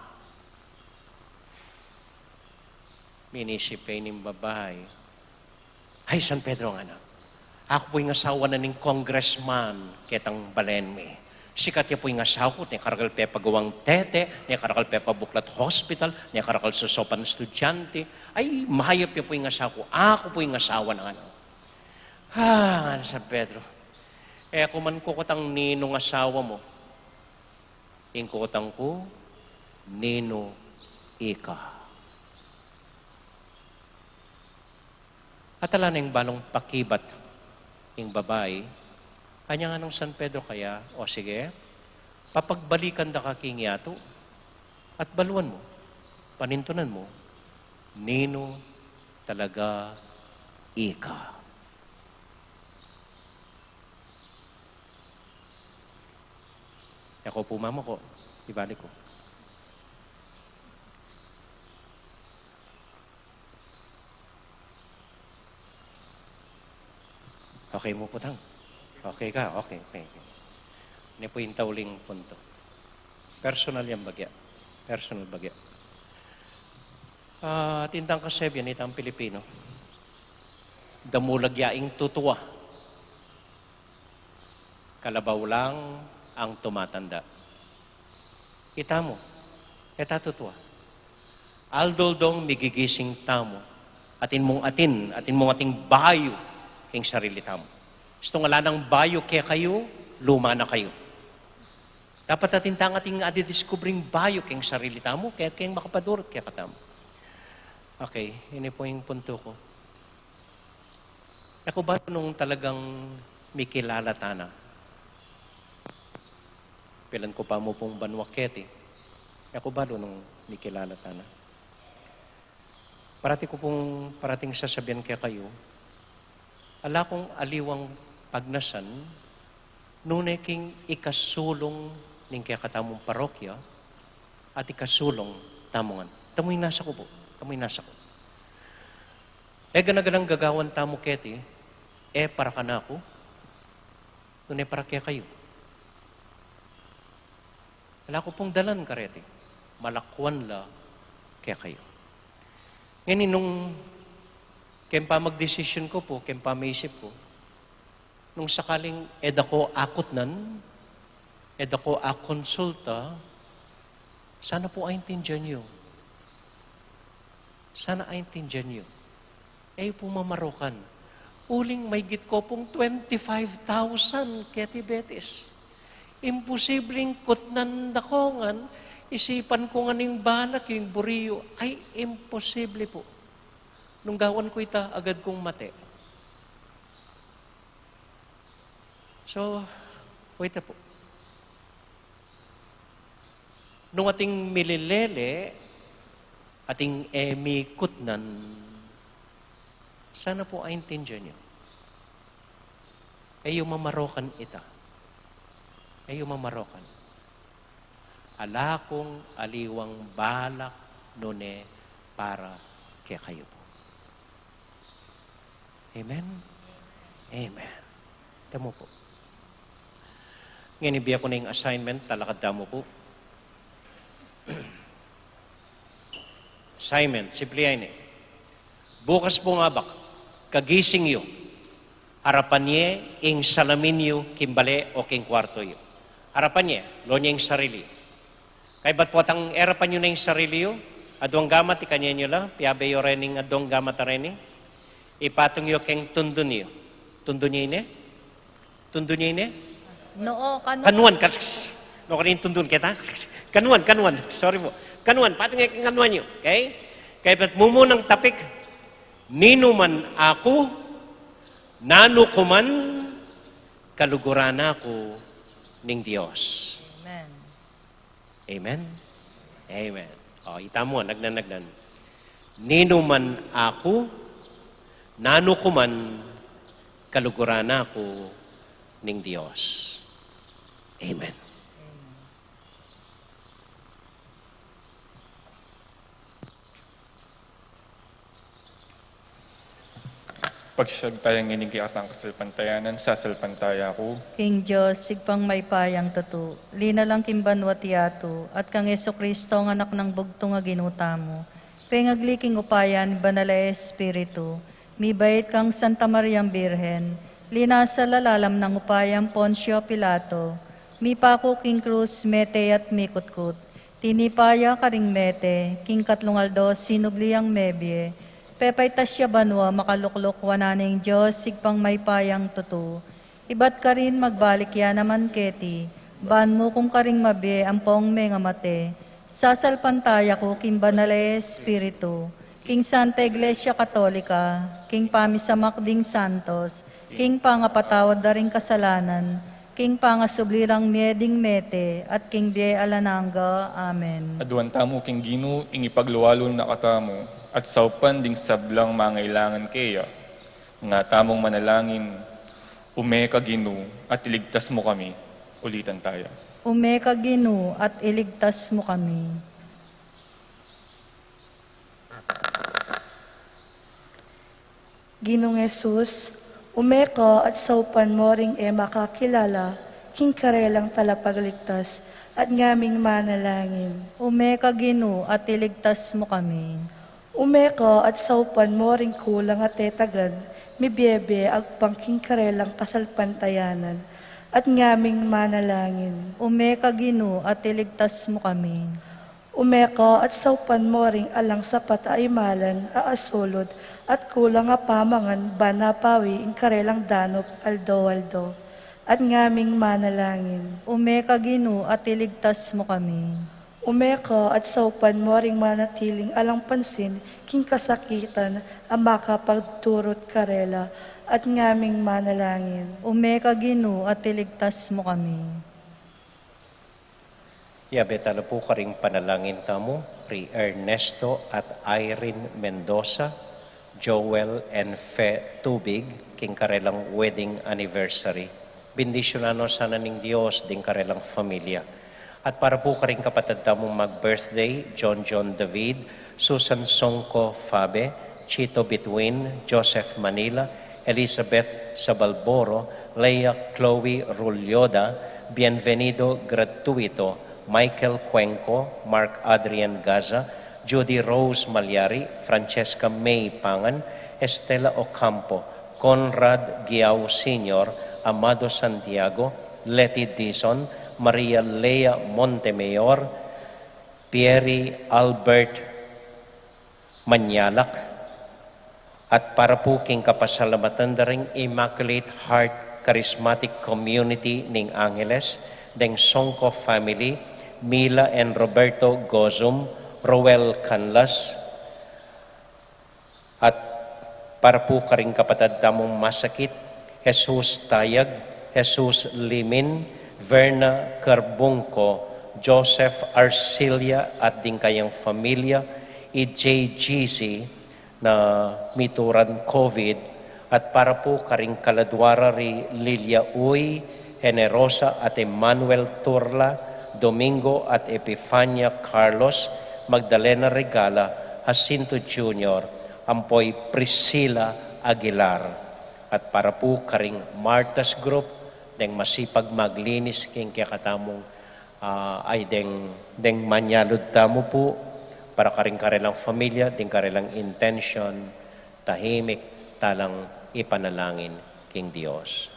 Minisip ya ning babai. "Ay, San Pedro," ngana, "aku pu ing asawa na ning congressman ketang balen mi. Sikat ya pu ing asawa ku, ne karakal pepagawang tete, ne karakal pepabuklat hospital, ne karakal sosopan estudyante. Ay, mayap ya pu ing asawa ku, aku pu ing asawa nang anu. Ah, ngan San Pedro, e ku man kukutang ninung asawa mu, ing kukutang ku, ninu ika. At ala neng balung pakibat ing babai, anya nganang San Pedro kaya, o sige, papagbalikan da ka king yatu, at baluan mu, panintunan mu, ninu talaga ika. E ku pu mamuku, ibalik ku. Okay mu pu tang? Okay ka? Okay, okay, okay. Ini pu ing tauling punto. Personal yang bagya. Personal bagya. Ah, atin tang kasebian itang Pilipino, damulag ya ing tutua, kalabaw lang ang tumatanda. Itamu, e ta tutua. Aldo-aldong migigising tamu, atin mung atin, atin mung ating bayu king sarili tamu. Istung ala nang bayu kekayu, luma na kayu. Dapat atin tang ating adidiskubreng bayu king sarili tamu, kaya king makapadurut kekatamu. Okay, ini pu ing punto ku. E ku balu nung talagang mikilala ta na. Pilan ku pa mu pung banua keti, e ku balu nung mikilala ta na. Parati ku pung, parating sasabian kekayu, ala kung aliwang pagnasan, nune king ikasulung ning kekatamung parokya, at ikasulung tamu ngan. Tamu ing nasa ku pu, tamu ing nasa ku. E gana-ganang gagawan tamu keti, e para kanaku, nune para kekayu. Ala ku pung dalan kareti, malakuan la kekayu. Ngeni nung keng pamagdesisyon ku pu, keng pamaisip ku, nung sakaling e da ko akutnan, e da ko akonsulta, sana pu aintindian yu. Sana aintindian yu. E yu pu mamarokan. Uling maygit ko pung twenty-five thousand keti Betis. Imposibleng kutnan da ko ngan, isipan ku ngan ing balak yu, ing buri yu. Ay, imposible pu. Nung gawan ku ita, agad kung mate. So, wait pu. Nung ating mililele, ating e mikutnan, sana pu aintindian yu. E yu mamarokan ita. E yu mamarokan. Ala kung aliwang balak nune para kekayu pu. Amen? Amen. Tamu pu. Ngeni bie ku na ing assignment, talakad tamu pu. Assignment, simple ya ini. Bukas pung abak, kagising yu, arapan ye ing salamin yu king bale o king kwarto yu. Arapan ye, loan ye ing sarili. Kaybat potang e arapan yu na ing sarili yu, aduang gamat, ikanyan yu la, piabe yu reni ing aduang gamat a reni, ipatung yu keng tundun yu. Tundun yu ine? Tundun yu ine? Noo, kanu- Kanuan, kan-, no, kaning tundun keta? Kanuan, kanuan. Sorry pu. Kanuan, patung yu keng kanuan yu. Okay? Kaybat mumunang tapik, ninu man aku, nanu ku man, kaluguran na ku ning Dios. Amen. Amen? Amen. O, ita mu, nagnan, nagnan. Ninu man aku, nanu ku man, kaluguran na ku ning Dios. Amen. Pagsiag taya ngeni king kekatang kasalpantayanan, sasalpantaya ku. King Dios, Ibpang mayupayang tutu, linalang king banua't yatu, at kang Jesucristo, a Anak nang bugtung a Ginu tamu, pengagli king upaya ning Banal a Espiritu, mibait kang Santa Mariang Birhen, linasa la lalam nang upaya nang Poncio Pilato, Mipaku king krus, mete at mikutkut. Tinipa ya karing mete, king katlung aldo sinubli yang mebie. Pepaitas ya banua, makalukluk wanan ning Dios, Ibpang mayupayang tutu. Ibat karin magbalik ya naman keti, ban mukum karing mabie ampong mengamate. Sasalpantaya ku king Banal a Espiritu, king Santa Iglesia Katolika, king pamisamak ding santos, king pangapatawad da ring kasalanan, king pangasubli rang mie ding mete, at king bie alang angga. Amen. Aduan tamu king Ginu ing ipagluwalul na katamu, at saupan ding sablang mangailangan keya. Nga tamung manalangin, Ume ka Ginu, at iligtas mu kami. Ulitan taya. Ume ka Ginu, at iligtas mu kami. Ginung Jesus, ume ka at saupan mo ring e makakilala king karelang talapagligtas, at ngaming manalangin. Ume ka Ginu, at iligtas mu kami. Ume ka at saupan mo ring kulang a tetagan, mibiebie agpang king karelang kasalpantayanan, at ngaming manalangin. Ume ka Ginu, at iligtas mu kami. Ume ka at saupan mo ring alang sapat a imalan a asulud at kulang a pamangan ban apawi ing karelang danup aldo-aldo, at ngaming manalangin. Ume ka Ginu, at iligtas mu kami. Ume ka at saupan mo ring manatiling alang pansin king kasakitan a makapagturut karela, at ngaming manalangin. Ume ka Ginu, at iligtas mu kami. Yabe tala pu karing panalangin tamu ri Ernesto at Irene Mendoza, Joel and Fe Tubig, king karelang wedding anniversary. Bendisyunan no sana ning Dios ding karelang familia. At para pu karing kapatad tamung mag-birthday, John John David, Susan Songko Fabe, Chito Bituin, Joseph Manila, Elizabeth Sabalboro, Leia Chloe Rulyoda, Bienvenido Gratuito, Michael Cuenco, Mark Adrian Gaza, Judy Rose Malyari, Francesca May Pangan, Estela Ocampo, Conrad Giao Senior, Amado Santiago, Letty Dizon, Maria Lea Montemayor, Pierre Albert Manyalak, at para pu king kapasalamatan da ring Immaculate Heart Charismatic Community ning Angeles, deng Songko family, Mila and Roberto Gozum, Roel Canlas, at para pu karing kapatad tamung masakit, Jesus Tayag, Jesus Limin, Verna Carbungco, Joseph Arcilia at ding kayang familia, i J G C na mituran COVID, at para pu karing kaladua ra ri Lilia Uy, Generosa at Emmanuel Turla, Domingo at Epifania Carlos, Magdalena Regala, Jacinto Junior, ampo i Priscilla Aguilar. At para pu karing Martha's Group, deng masipag maglinis king kekatamung, ah, ay deng, deng manyalud tamu pu, para karing karelang familia, ding karelang intention, tahimik talang ipanalangin king Dios.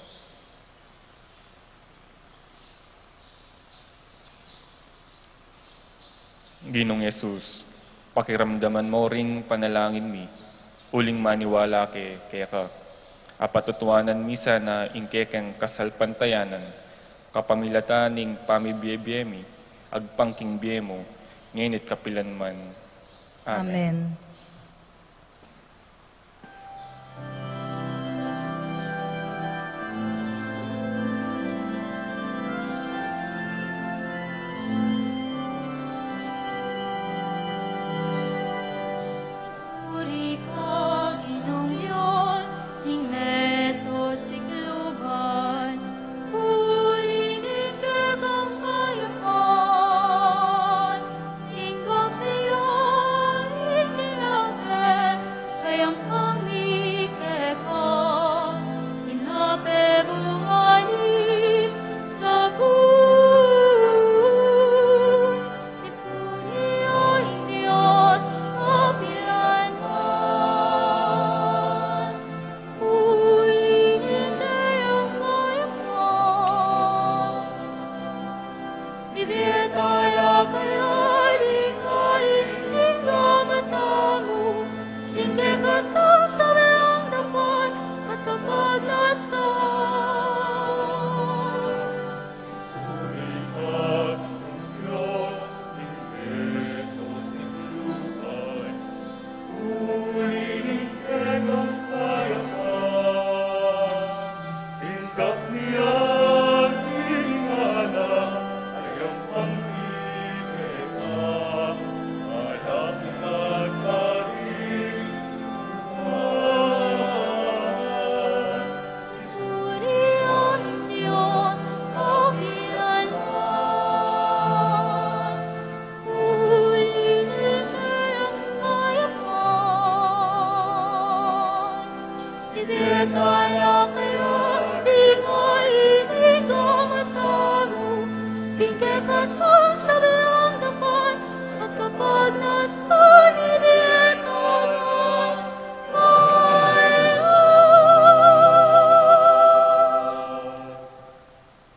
Ginung Jesus, pakiramdaman mo ring panalangin mi, uling maniwala ke keka. Apatutuanan mi sana ing kekeng kasalpantayanan, kapamilatan ning pamibie-bie mi, agpang king bie mu, ngeni at kapilan man. Amen. Amen.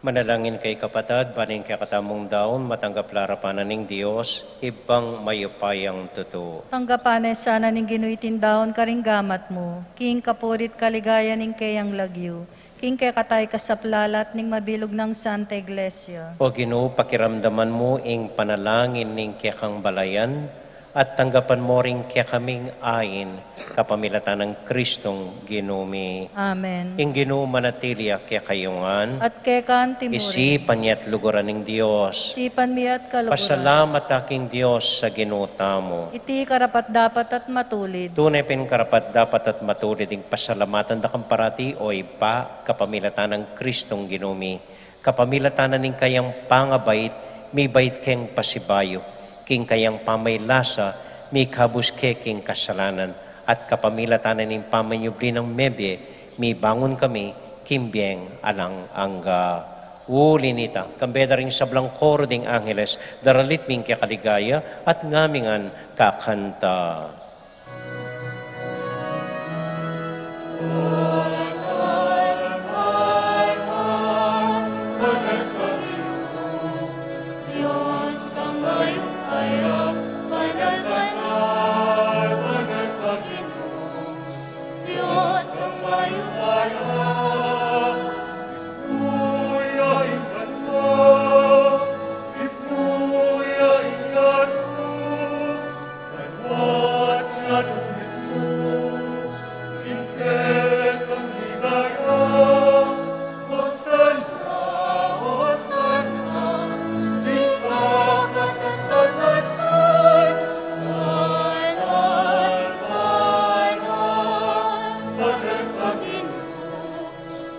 Manalangin kayu, kapatad, ban ing kekatamung daun matanggap la arapan na ning Dios, Ibpang mayupayang tutu. Tanggapan na sana ning Ginu iting daun karing gamat mu, king kapuri't kaligayan ning keyang lagyu, king kekatamu kasaplalan at ning mabilug nang Santa Iglesia. O Ginu, pakiramdaman mu ing panalangin ning kekang balayan, at tanggapan mu ring kekaming ain, kapamilatan nang Kristong Ginu mi. Amen. Ing Ginu manatili ya kekayu ngan. At keka antimurin. Isipan ya at luguran ning Dios. Isipan mi at kaluguran. Pasalamat ta king Dios a Ginu tamu. Iti karapat-dapat at matulid. Tune pin karapat-dapat at matulid ing pasalamatan da kang parati, o Ibpa, kapamilatan nang Kristong Ginu mi. Kapamilatan na ning kayang pangabait, mibait keng pasibayu, king kayang pamaylasa, mikabus ke king kasalanan, at kapamilatan na ning pamanyubli nang mebie, mibangun kami king bieng alang angga. Uli nita, kambe da ring sablang koro ding angeles, daralit mi ing kekaligaya, at ngamingan kakanta.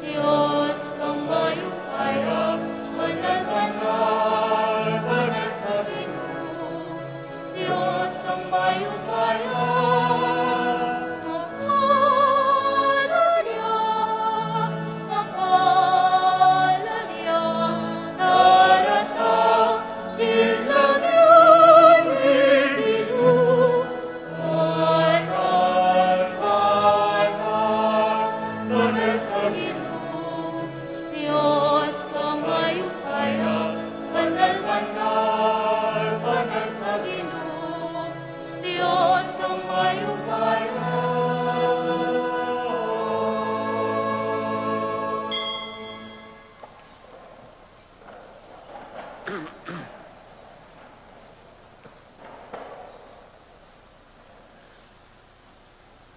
Dios kang mayupaya, banal, banal, banal ka Ginu. Dios kang mayupaya, mapalad ya, mapalad ya, daratang ing lagyu ning Ginu. Banal, banal, banal ka Ginu. Dios kang mayupaya, banal, banal, banal ka Ginu. Dios kang mayupaya.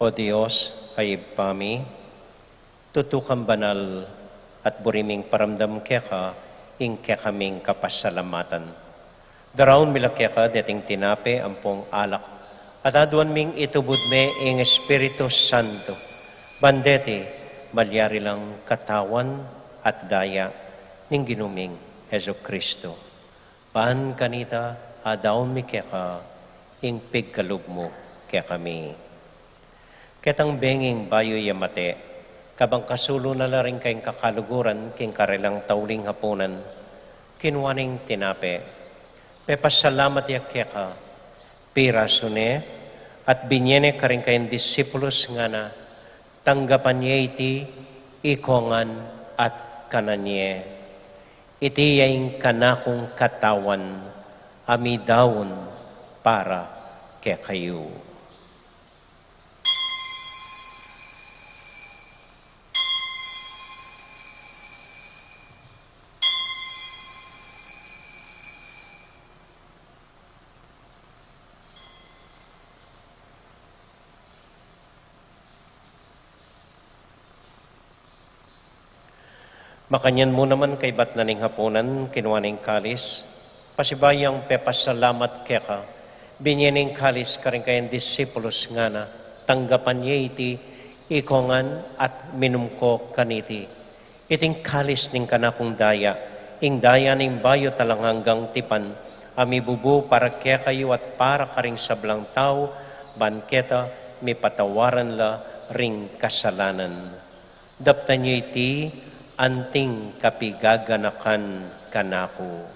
O Dios, a Ibpa mi, tutu kang banal, at buri ming paramdam keka ing kekaming kapasalamatan. Daraun mi la keka deting tinape ampong alak, at aduan ming itubud me ing Espiritu Santo, ban deti malyari lang katawan at daya ning Ginu ming Jesucristo. Ban kanita, adaun mi keka ing pigkalub mu kekami. Ketang benging bayu ya mate, kabang kasulu na la ring kayang kakaluguran king karelang tauling hapunan, kinua neng tinape, pepasalamat ya keka, pirasu ne, at binye ne karing kayang disipulus, ngana, tanggapan ye iti ikongan at kanan ye. Iti ya ing kanakung katawan, a midaun para kekayu. Makanyan mu naman kaibat na ning hapunan, kinua ne ing kalis, pasibayu yang pepasalamat keka, binye ne ing kalis karing kayang disipulus, ngana, tanggapan ye iti ikongan at minum ko kaniti. Iti ing kalis ning kanakung daya, ing daya ning bayu at alang anggang tipan, a mibubu para kekayu at para karing sablang tau, ban keta mipatawaran la ring kasalanan. Daptan yu iti anting kapigaganakan kanaku.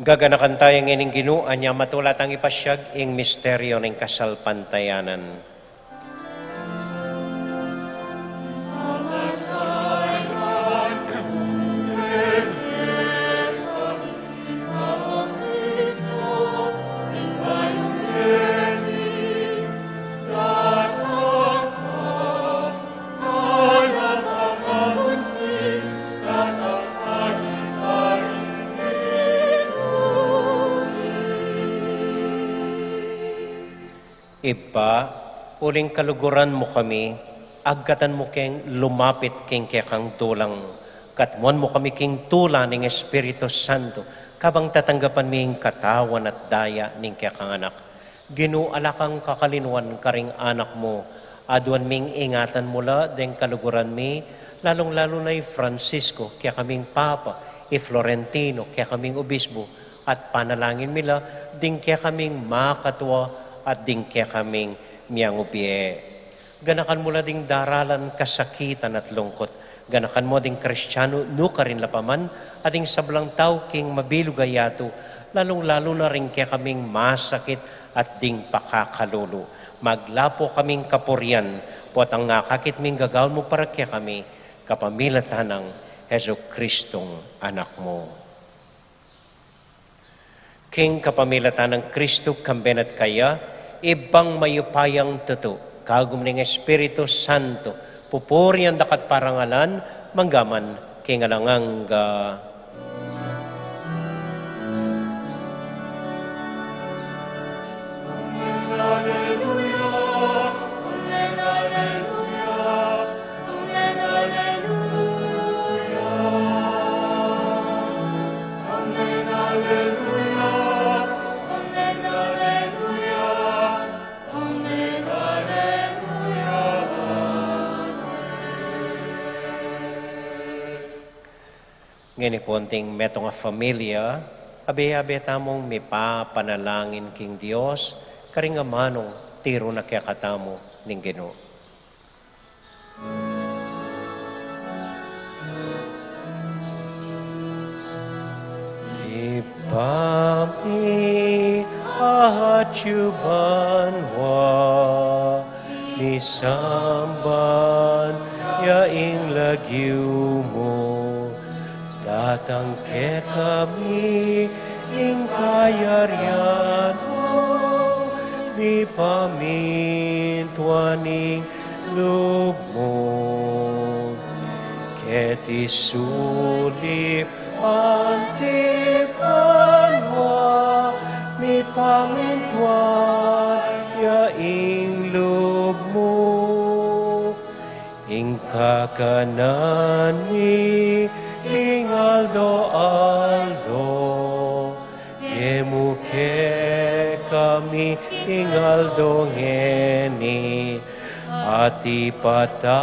Gaganakan taya ngeni ning Ginu, anya matula tang ipasiag ing misteryo ning kasalpantayanan. Ibpa, uling kaluguran mu kami, agkatan mu keng lumapit king kekang dulang, katmuan mu kami king tula ning Espiritu Santo, kabang tatanggapan mi ing katawan at daya ning kekang Anak. Ginu, ala kang kakalinuan karing anak mu. Aduan ming ingatan mu la deng kaluguran mi, lalung-lalu na i Francisco, kekaming Papa, i Florentino, kekaming Obispo, at panalangin mi la ding kekaming makatua at ding kekaming miangubie. Ganakan mu la ding daralan, kasakitan at lungkot. Ganakan mu ding Kristiano nukarin la pa man, at ding sablang tau king mabilug a yatu, lalung-lalu na ring kekaming masakit at ding pakakalulu. Maglapo kaming kapurian, potang akakit ming gagawan mu para kekami, kapamilatan nang Jesucristong Anak mu. King kapamilatan nang Kristo, kambe na at kaya, Ibpang mayupayang tutu, kagum ning Espiritu Santo, pupurian da ka at parangalan, mangga man king alang angga. Ngeni pu, anting metung a familia, abe-abe tamung mipapanalangin king Dios, karing amanung tiru na kekatamu ning Ginu. Ibpa mi, atsu ka banua, misamban ya ing lagyu mu, datang kekami ing kayarian mu, mipamintuan ing lub mu keti sulip anti banua, mipamintuan ya ing lub mu. Ing kakanan mi king aldo-aldo, ibie mu kekami king aldo ngeni, at ipatawad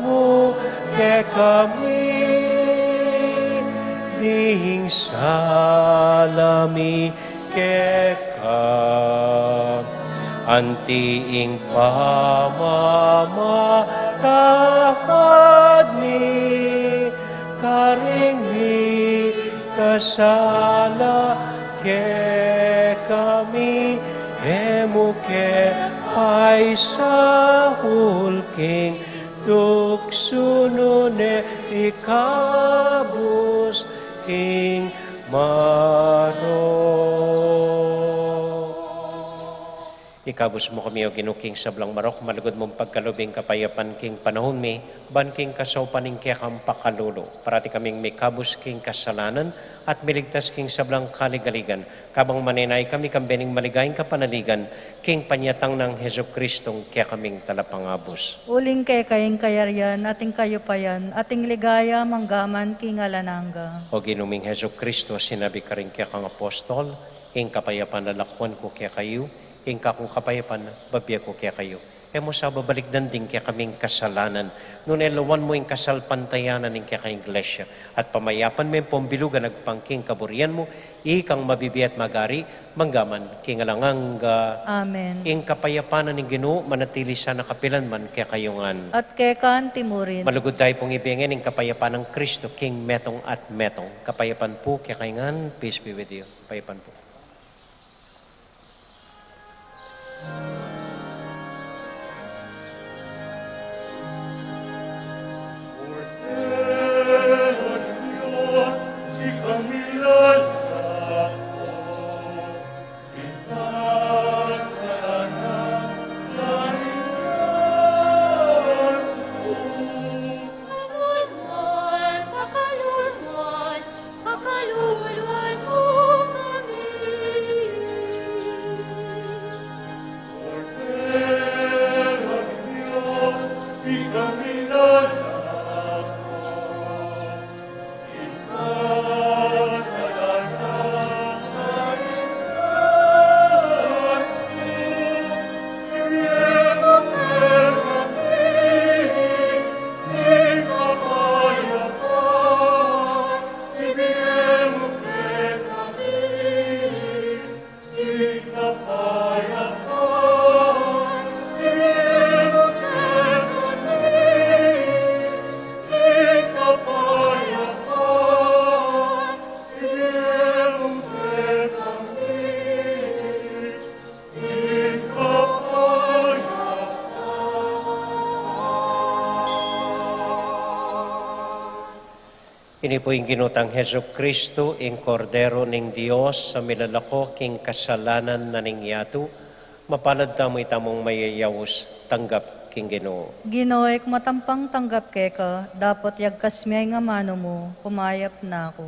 mu kekami ding sala mi keka, anti ing pamamatawad mi karing mikasala kekami, e mu ke paisaul king tuksu, nune ikabus king marok. Ikabus mu kami, O Ginu, king sablang marok, malugud mung pagkalub ing kapayapan king panaun mi, ban king kasaupan ning kekang pakalulu, parati kaming mikabus king kasalanan at miligtas king sablang kaligaligan, kabang manenaya kami kambe ning maligayang kapanaligan king panyatang nang Jesucristong kekaming Talapangabus. Uling keka ing kayarian, at ing kayupayan, at ing ligaya, mangga man king alang angga. O Ginu ming Jesucristo, sinabi karing kekang apostol, ing kapayapan lalakwan ku kekayu, ing kakung kapayapan bibie ku kekayu. E mu sa babalikdan ding kekaming kasalanan, nune lawan mu ing kasalpantayanan ning kekang Iglesia, at pamayapan me ing pambilugan agpang king kaburian mu, ikang mabibie at mag-ari, mangga man king alang angga. Amen. Ing kapayapan ning Ginu manatili sana kapilan man kekayu ngan. At keka anti murin. Malugud tayu pung ibie ngan ing kapayapan nang Kristo, king metung at metung. Kapayapan pu kekayu ngan, peace be with you. Kapayapan pu. Ini pu ing Ginu tang Jesucristo, ing Kordero ning Dios, a milalako king kasalanan na ning yatu. Mapalad tamu itamung mayayaus tanggap king Ginu. Ginu, e ku matampang tanggap keka, dapot yagkas me ing amanu mu, kumayap na ku.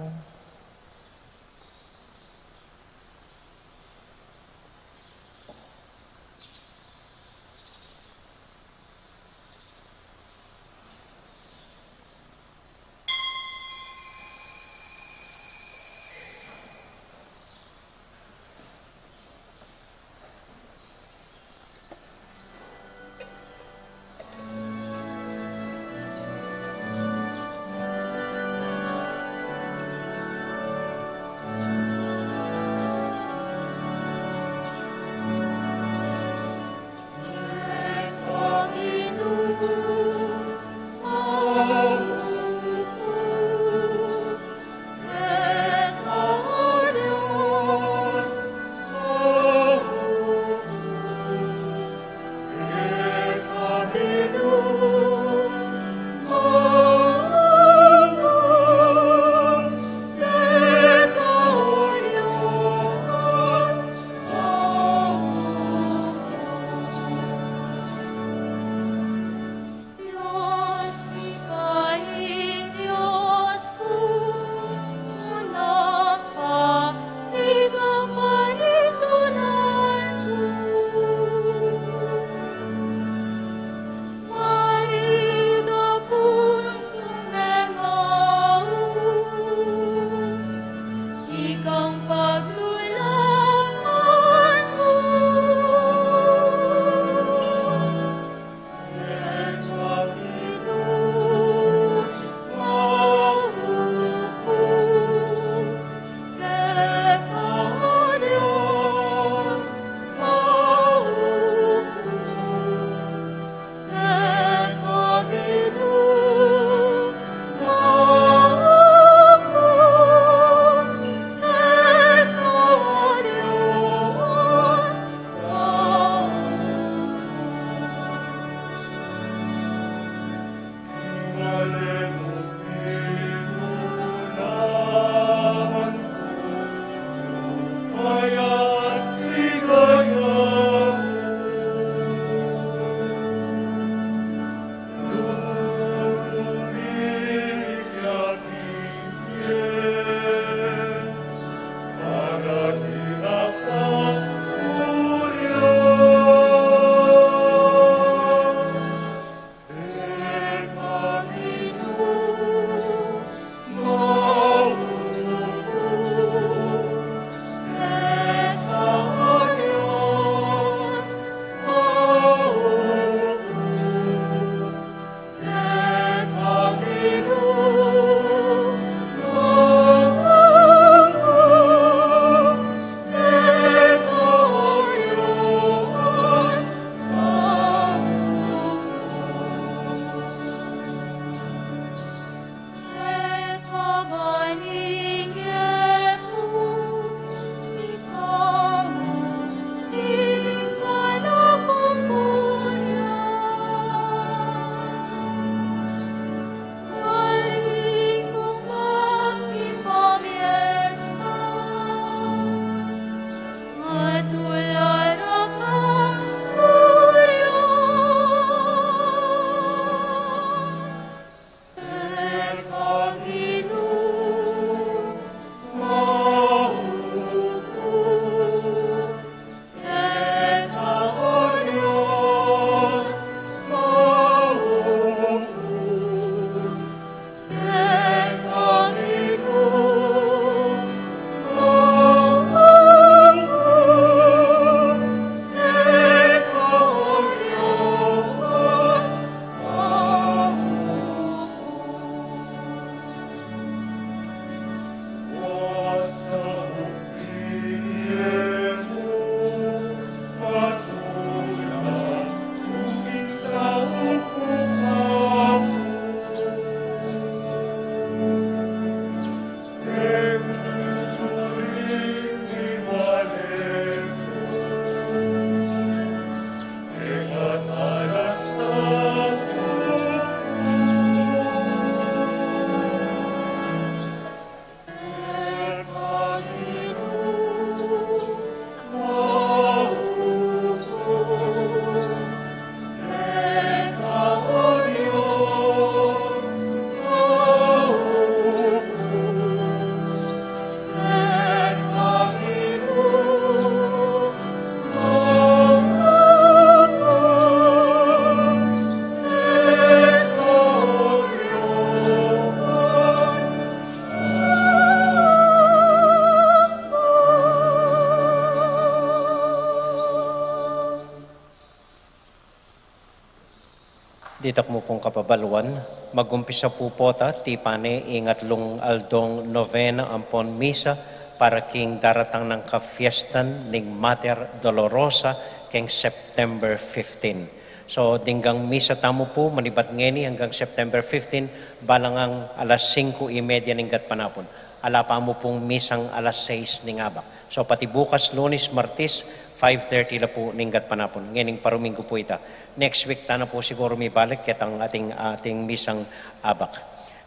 Ditak mu pung kapabaluan, magumpisa pu pota tipan ne ing atlung aldong novena ampon misa para king daratang nang kafiestan ning Mater Dolorosa keng September fifteen. So, dinggang misa tamu pu, manibat ngeni anggang September fifteen, balang alas singku y media ning gatpanapun. Ala pa mu pung misang alas sais ning abak. So, pati bukas, Lunes, Martes, five thirty la pu ning gatpanapun. Ngening paruminggu pu ita. Next week tana pu siguru mibalik ketang ating, ating misang abak.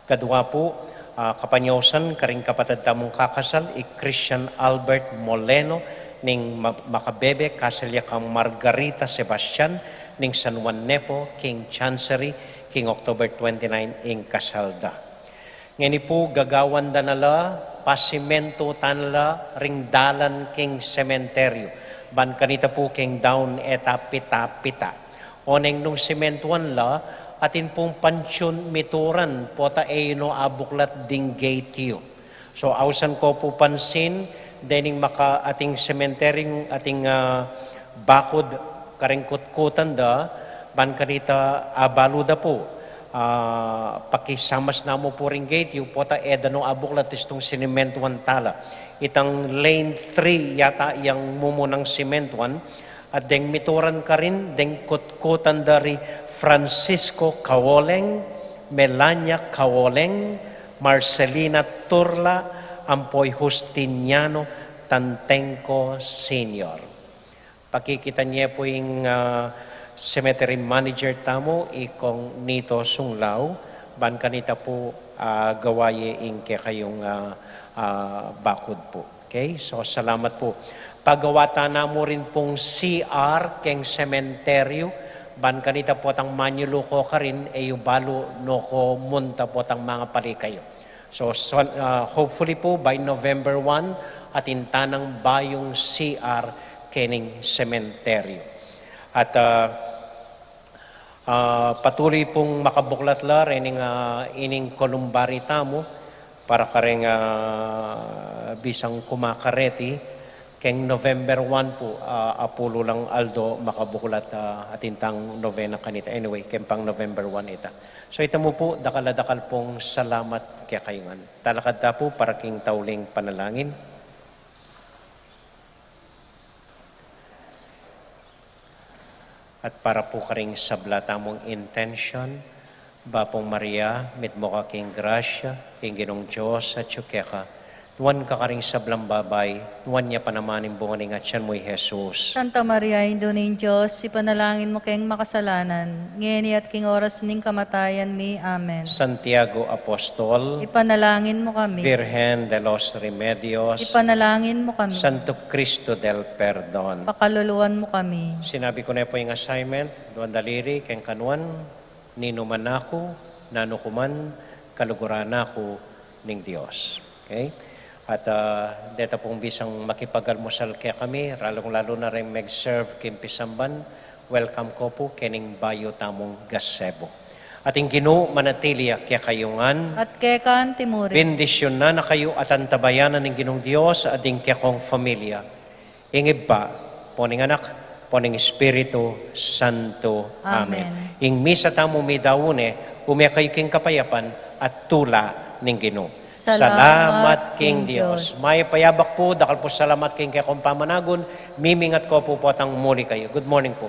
Kadua pu, ah, kapanyausan karing kapatad tamung kakasal, i Christian Albert Moleno, ning ma-, makabebe, kasal ya kang Margarita Sebastian, ning San Juan Nepo, king Chancery, king October twenty-nine, ing kasal da. Ngeni pu, gagawan da na la, pasimentu ta na la ring dalan king sementeryu. Ban kanita pu keng daun e ta pita-pita. Oneng nung simentuan la, atin pung pansyun mituran, pota e yu no abuklat ding gate yu. So, ausan ko pu pansin, dening maka ating sementeryu, ating, ah, bakud, karing kutkutan da, ban kanita abalu da pu. Ah, pakisamas na mu pu ring gate yu, pota e da no abuklat istung sinimentuan ta la. Itang lane three yata yang mumunang simentuan, at deng mituran karin, deng kutkutan da ri Francisco Kaoleng, Melania Kaoleng, Marcelina Turla, ampo i Justiniano Tantengco Senior. Pakikitan ye pu ing, ah, cemetery manager tamu, i Kong Nito Sunglao, ban kanita pu, ah, gawa ye ing kekayung, ah, ah, bakud pu. Okay? So, salamat pu. Pagawa ta na mu rin pung C R keng sementeryu, ban kanita potang manyulu ko karin, e yu balu no ko munta potang mangapali kayu. So, so, ah, hopefully pu, by November one, atin ta nang bayung C R kening sementeryu. At, ah, ah, patuloy pung makabuklat la rening, ah, ining columbary tamu para kareng, ah, bisang kumakareti, keng November one pu, ah, apulu lang aldo makabuklat, ah, atin tang novena kanita. Anyway, keng pang November one ita. So, ita mu pu, dakal a dakal pung salamat kekayu ngan. Talakad ta pu para king tauling panalangin. At para pu karing sabla tamung intention, Bapung Maria, mitmu ka king grasya, ing Ginung Dios atyu keka, nuan ka karing sablang babai, nuan ya pa naman ing bunga ning atyan mu, i Jesus. Santa Maria, Indu ning Dios, ipanalangin mu keng makasalanan, ngeni at king oras ning kamatayan mi. Amen. Santiago Apostol, ipanalangin mu kami. Virgen de los Remedios, ipanalangin mu kami. Santo Cristo del Perdon, pakaluluan mu kami. Sinabi ku ne pu ing assignment, duang daliri keng kanuan, ninuman aku, nanu ku man, kaluguran aku ning Dios. Okay? At, ah, deta pung bisang makipagalmusal kekami, lalung-lalu na ring mag-serve king pisamban, welcome ko pu kening bayu tamung gazebo. At ing Ginu manatili ya kekayu ngan. At keka anti mu rin. Bendisyunan na kayu at antabayanan ning Ginung Dios at ding kekong familia. Ing Ibpa, ampo ning Anak, ampo ning Espiritu Santo. Amen. Amen. Ing misa tamu midaun ne, ume kayu king kapayapan at tula ning Ginu. Salamat, salamat king Dios. Mayap a yabak pu, dakal pu salamat king kekong pamanagun, mimingat ko pu potang muli kayu. Good morning pu.